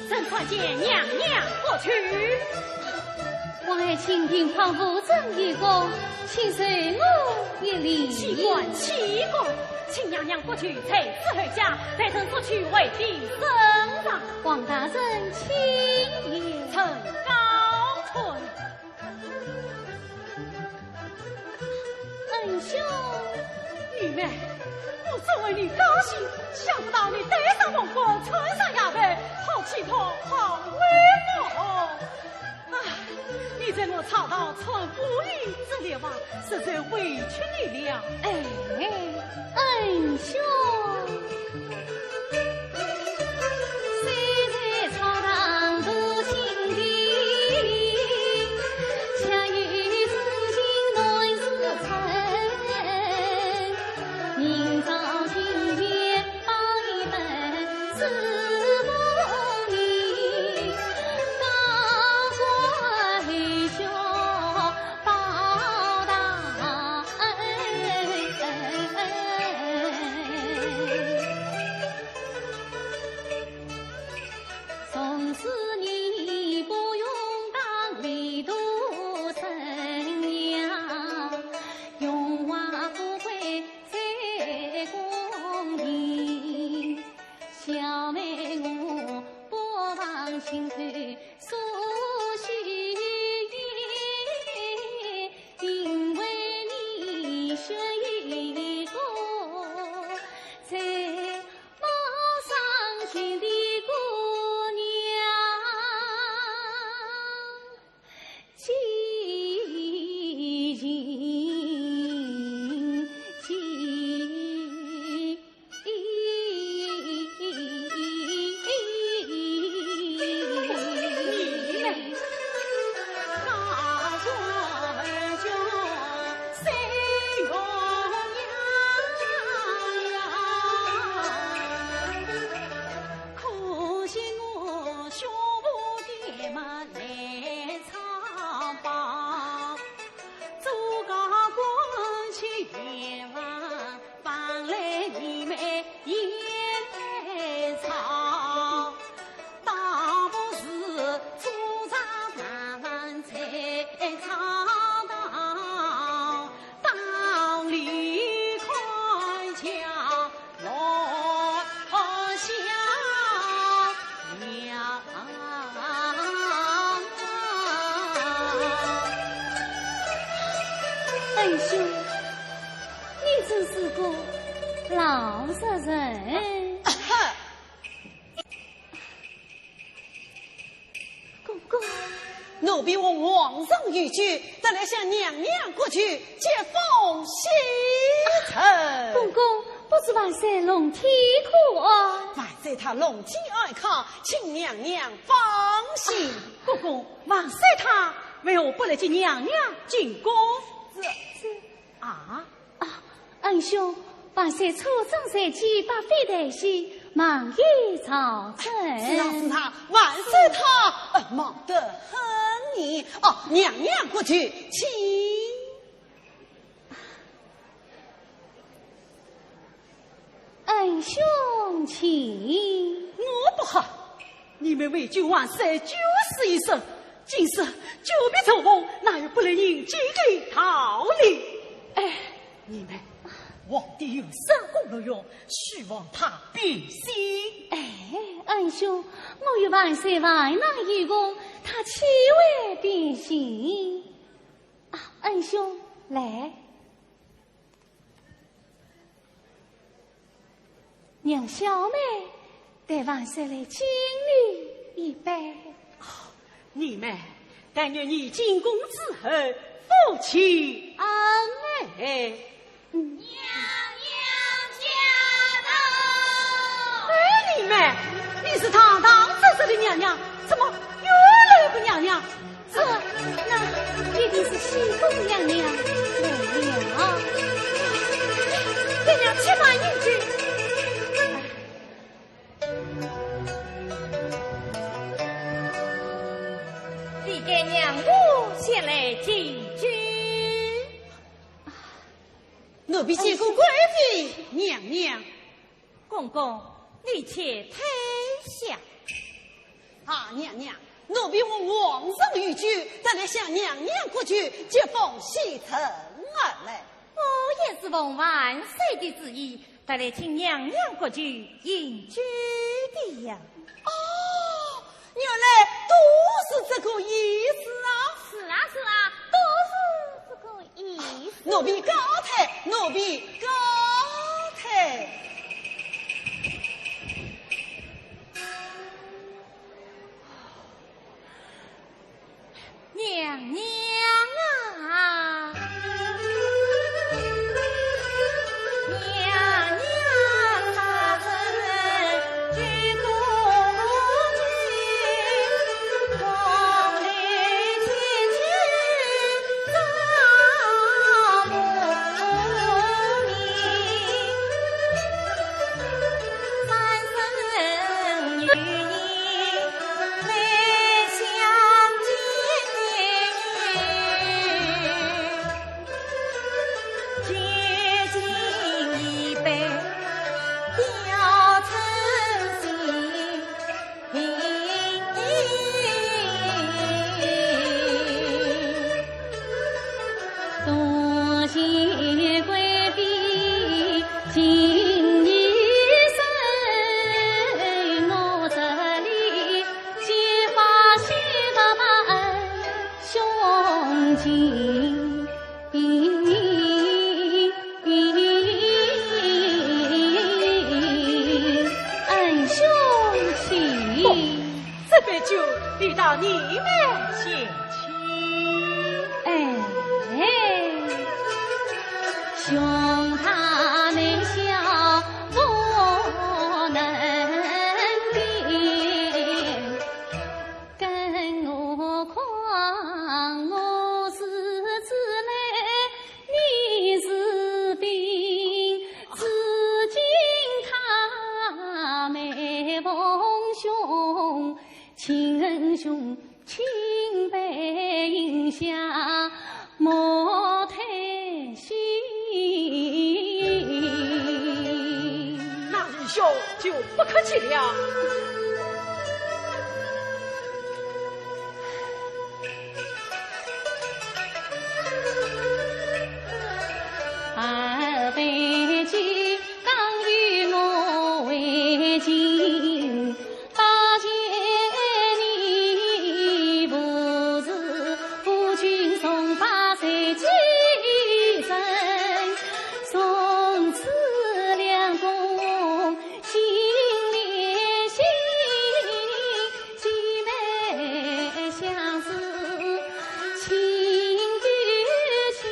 臣参见娘娘。不去。王爱卿平匡无证于公，请受我一礼。岂敢，岂敢，请娘娘不去，在此候驾，待臣速去回禀圣上。王大人请便。臣告退。 恩兄。玉梅，我真为你高兴，想不到你戴上凤冠，穿上霞帔，好气派，好威风。啊，你在我曹操寸步一之力啊，实在委屈你了。哎，恩兄。所以，因为你是一个这么伤心的姑娘，既然，既 恩兄，你真是个老实人。公公，奴婢奉皇上御旨，特来向娘娘国舅接风洗尘。公公，不知万岁龙体可安？万岁他龙体安康，请娘娘放心。公公，万岁他为何不来接娘娘进宫？这，这，啊？ 啊，恩兄，万岁初正在即，百废待兴，忙于朝政。是啊，是啊，万岁他，呃，忙得很呢。哦，娘娘国舅，请。恩兄请。我不好，你们为救万岁九死一生，今日久别重逢，哪有不来迎接的道理？哎， 你们，皇帝有三宫六院，须望他变心。哎，恩兄，我与万岁万难与共，他岂会变心？啊，恩兄，来。 让小妹代万岁来敬你一杯。你们，但愿你进宫之后，福气安康。嗯。娘娘驾到！哎，你们，你是堂堂正正的娘娘，怎么又来个娘娘？ 这，那一定是西宫娘娘来了。娘娘且慢，请进。你给娘娘先来敬酒。奴婢见过贵妃娘娘。 公公，你且退下。啊，娘娘，奴婢奉皇上御旨，特来向娘娘国舅接风洗尘而来。我也是奉万岁的旨意，特来请娘娘国舅饮酒的呀。哦，原来都是这个意思啊。是啊，是啊，都是这个意思。奴婢告退，奴婢告退。娘娘啊，娘娘啊。恩兄请。不，这杯酒留到你们前去。哎，兄他能笑不能辩。 更何况我是姊妹，你是兵，至今他没逢兄，请恩兄，请杯饮下，莫推辞。那恩兄就不客气了。 二杯酒刚与我为敬，八戒你不是夫君送把谁寄人，从此两公心连心， 姐妹相思，情与情。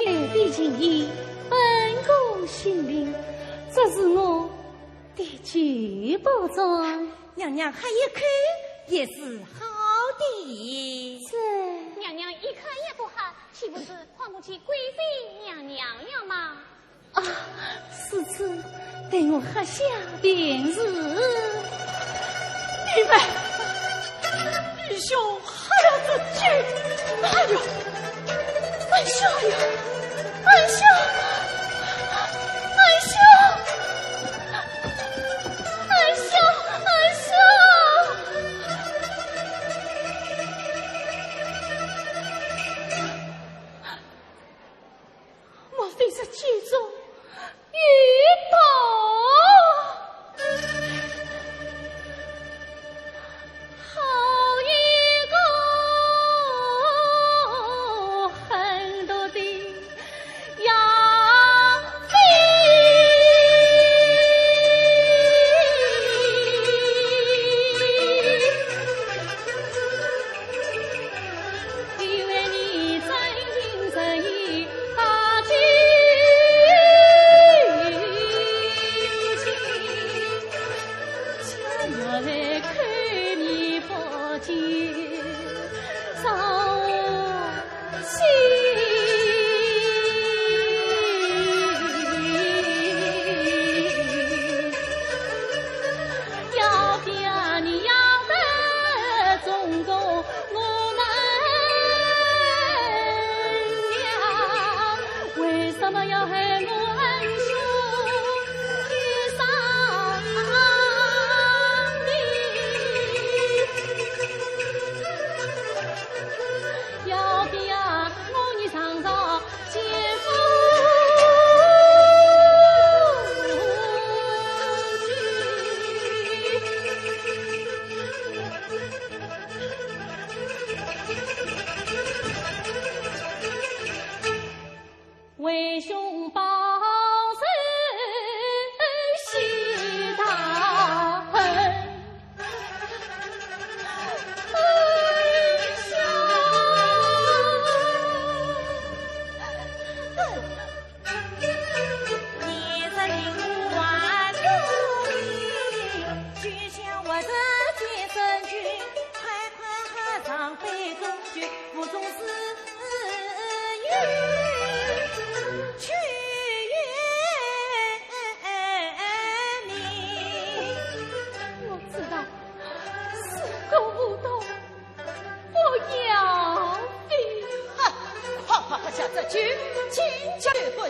两地情谊，本宫心领，这是我的酒不醉。娘娘喝一口也是好的。这……娘娘一口也不喝，岂不是看不起贵妃娘娘了吗？ 啊，是子，待我喝下便是。你们，愚兄喝了这酒，哎呦，哎呦，哎呦，哎呦，哎呦，哎呦。 莫非是酒中有毒？好一个狠毒的杨妃！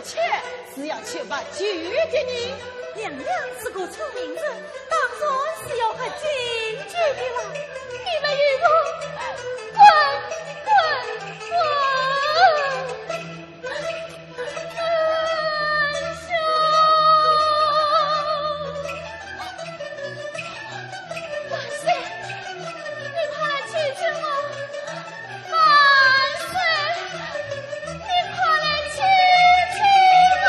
却是要求把救的呢？娘娘是个聪明人，当然是要喝金酒的了。你们与我滚，滚，滚！哎呀！万岁，你快来救救我！ 万岁，你快来救救我！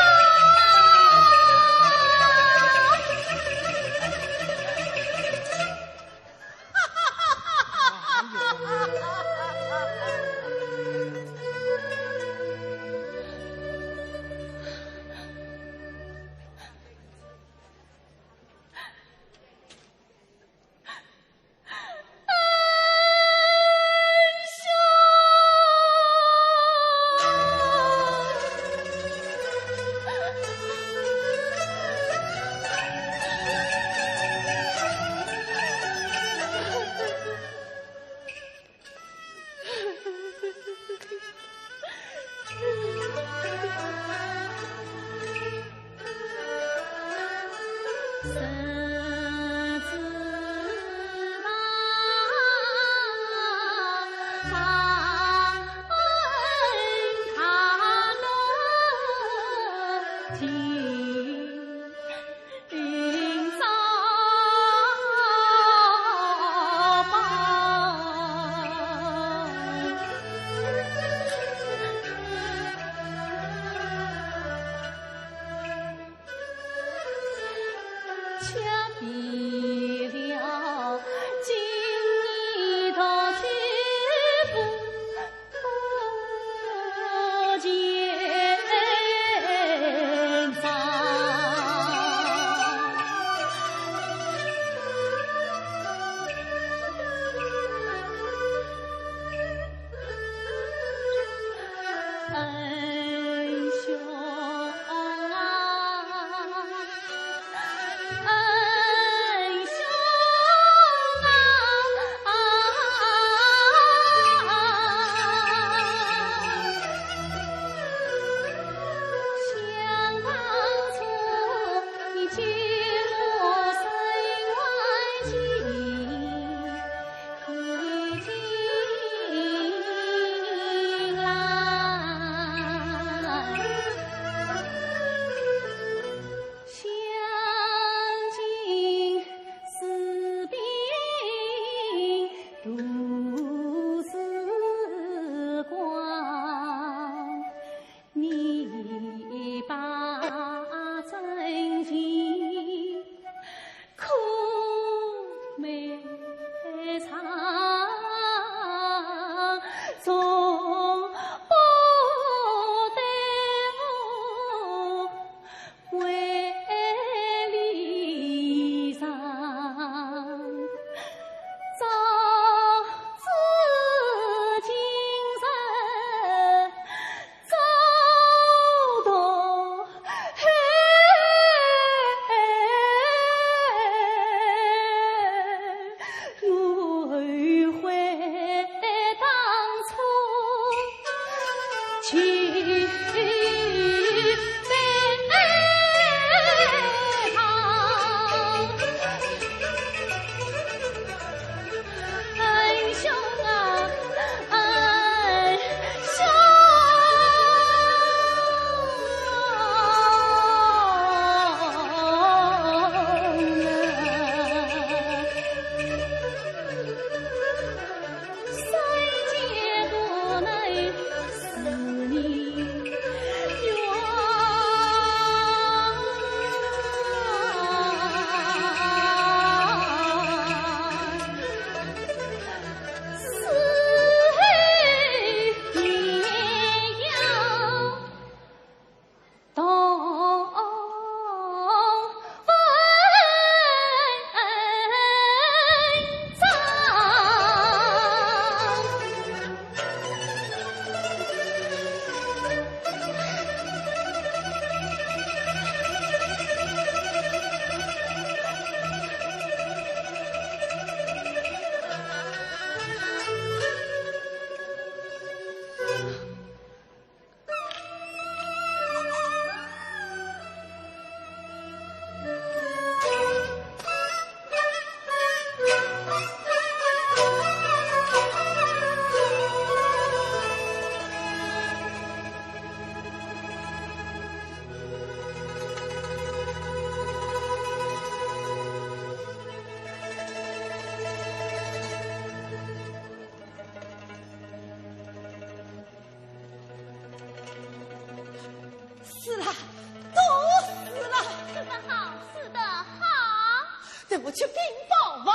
请禀报万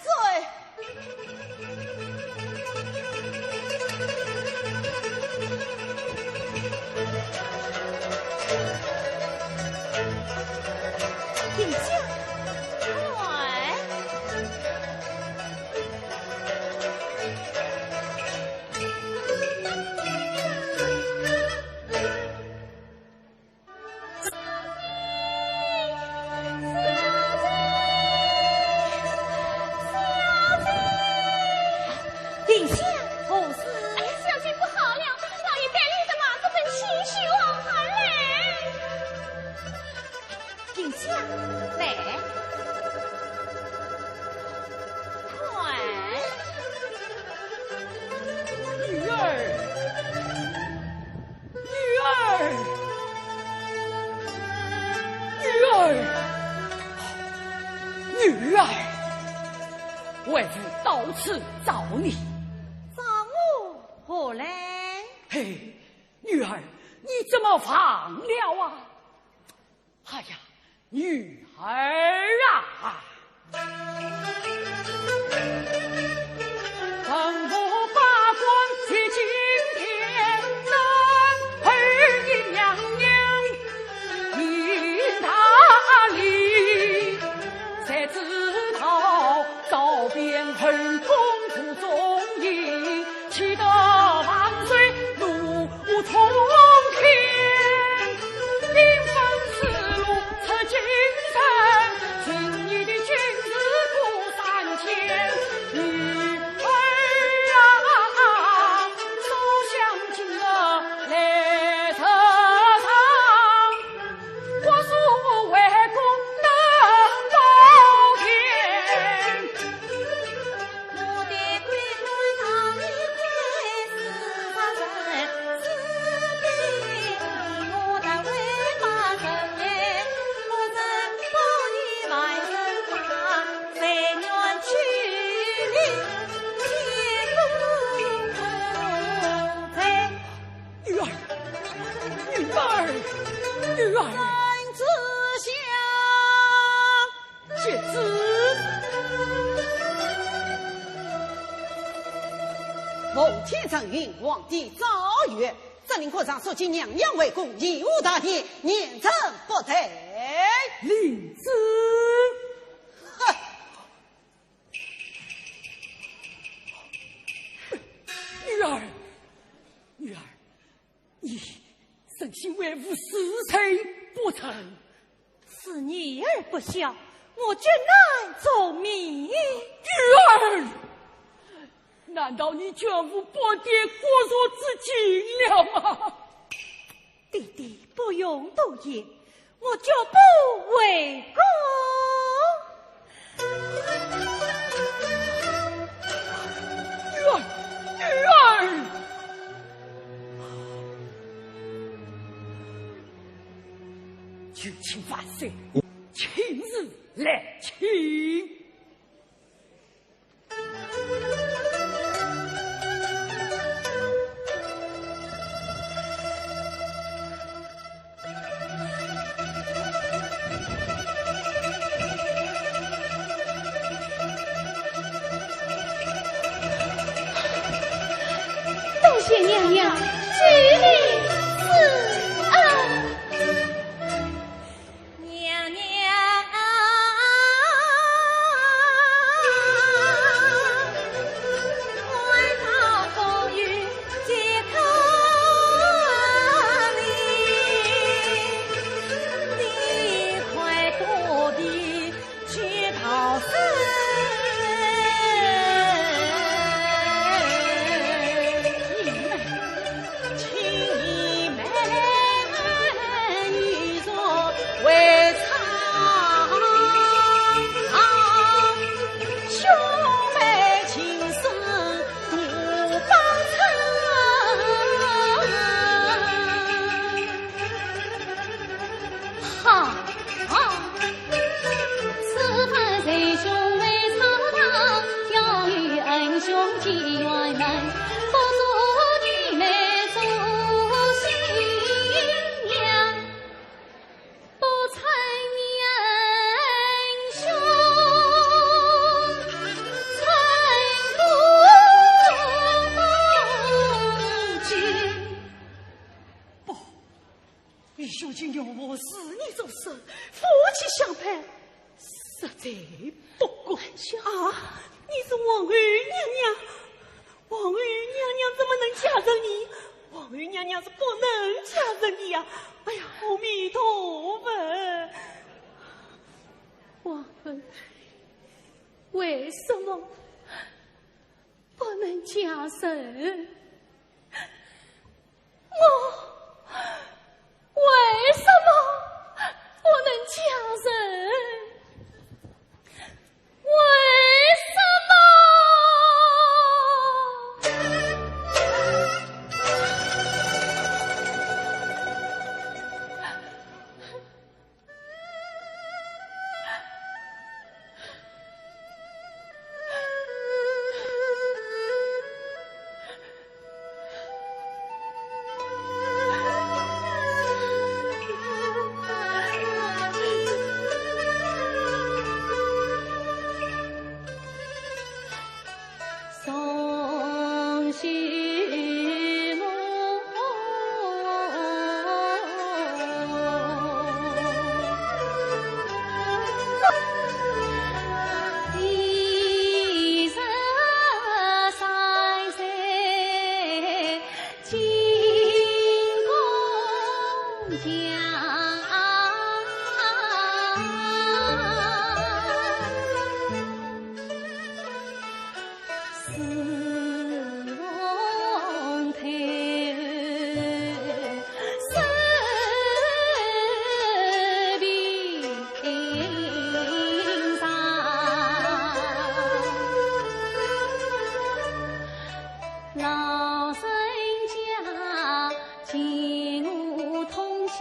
岁。殿下，快！殿下，何事？哎，小姐不好了，老爷被绿的马子粉气血往返嘞。殿下，来，快！女儿，女儿，女儿，女儿，为父到此找你。找我何来？嘿，女儿，你怎么忘了啊？ 哎呀，女儿啊！文武百官齐敬天，男儿与娘娘行大礼。谁知道招边后宫途中意， 岂得万岁怒冲天，兵分四路出京城，请你的军士过三千。女儿啊，所向披靡来日长，国书为公登高天。 女儿，女儿，女儿。 接旨。奉天承运，皇帝诏曰：責令各省速请娘娘回宫，延误大典，严惩不贷。领旨。哼！女儿，女儿， 你诚心为父死罪不成？是女儿不孝，我决难从命。女儿，难道你全无保爹国祚之情了吗？爹爹不用多言， 我决不回宫。女儿，女儿！就请万岁亲自来请。 多谢娘娘救命施恩。 娘娘啊，快到风雨街头里，你快躲避街道生。 好，好。如今容我侍你做事，夫妻相配，实在不过。啊，你是皇后娘娘，皇后娘娘怎么能嫁人呢？皇后娘娘是不能嫁人的呀！哎呀，阿弥陀佛！皇后，为什么不能嫁人？ 我为什么不能嫁人？为什么？老人家见我通宵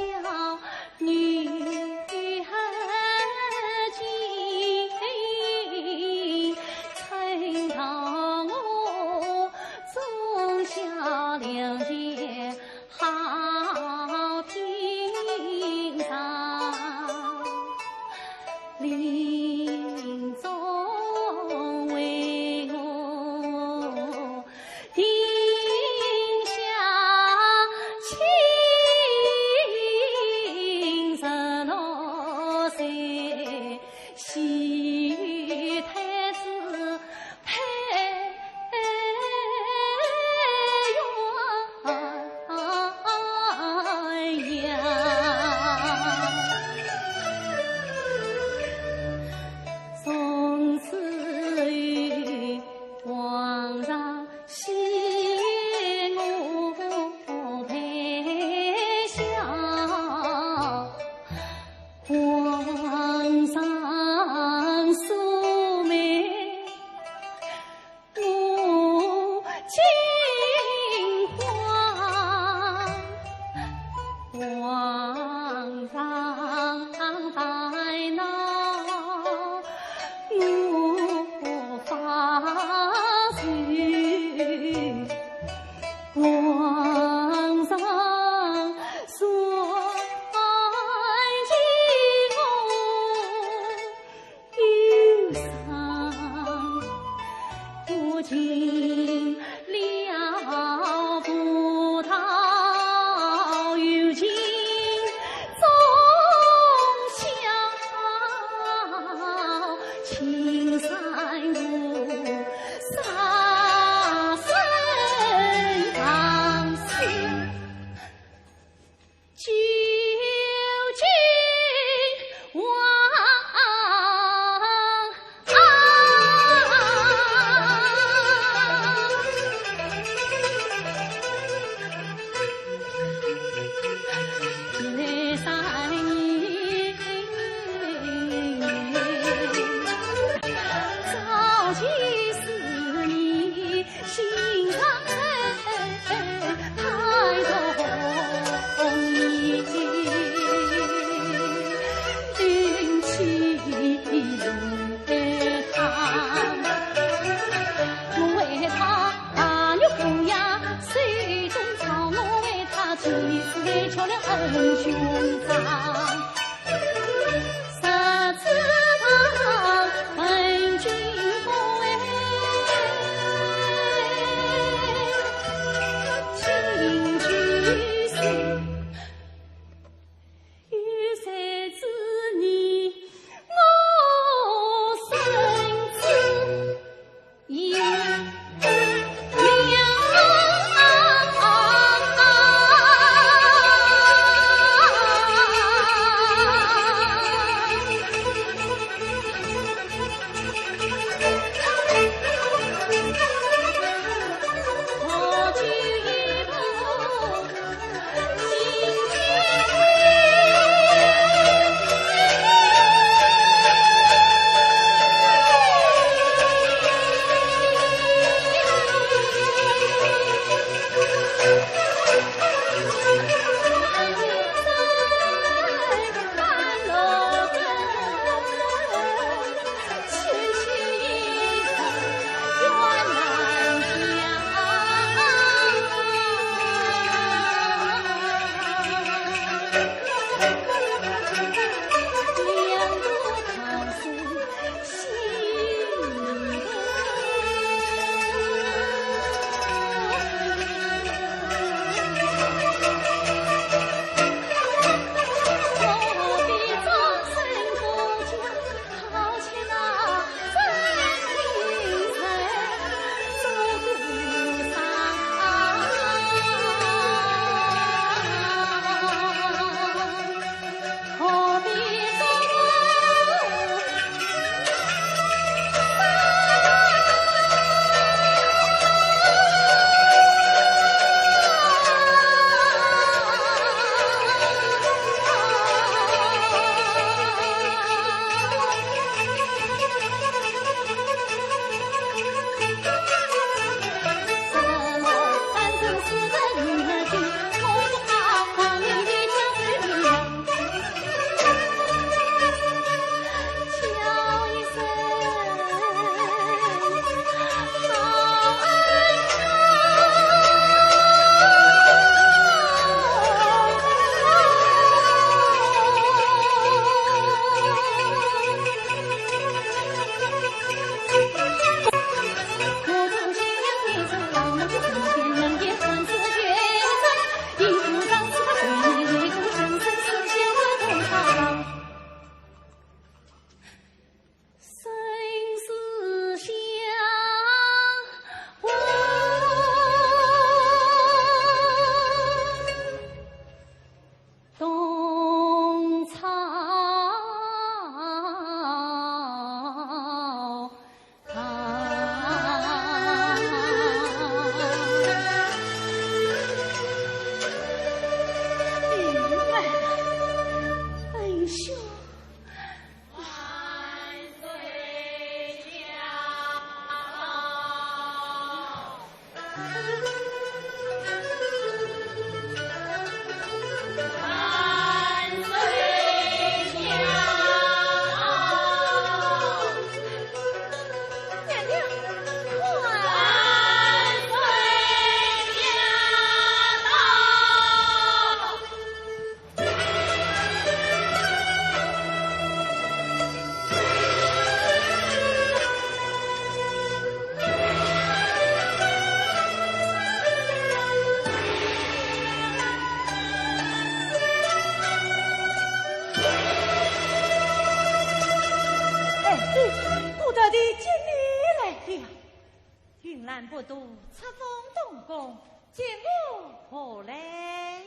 俺不都出封东宫，见我何来？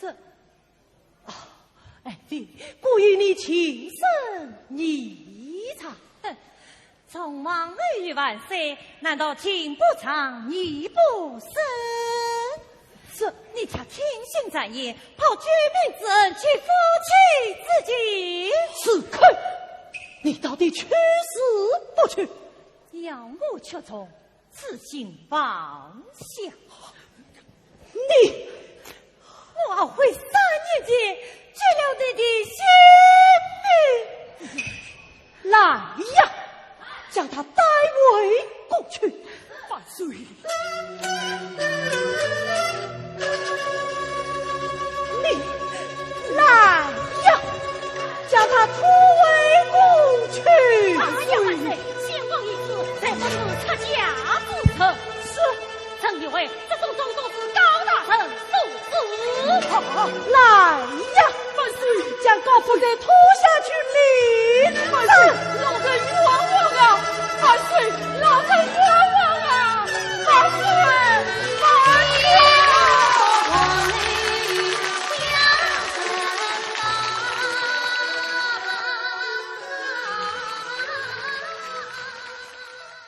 这……啊，爱妃，姑与你情深意长。哼，从王后与万岁，难道情不长意不深？这……你且听信谗言，报救命之恩，取夫妻之情。住口！你到底去是不去？要我出从， 此情放下。你……我后悔三年前救了你的性命。来呀，将她带回宫去。万岁！你……来呀，将她拖回宫去。哎呀，万岁！先王御旨，谁不是出嫁之人？是。 臣以为这种种都是高大人所赐。好，来呀，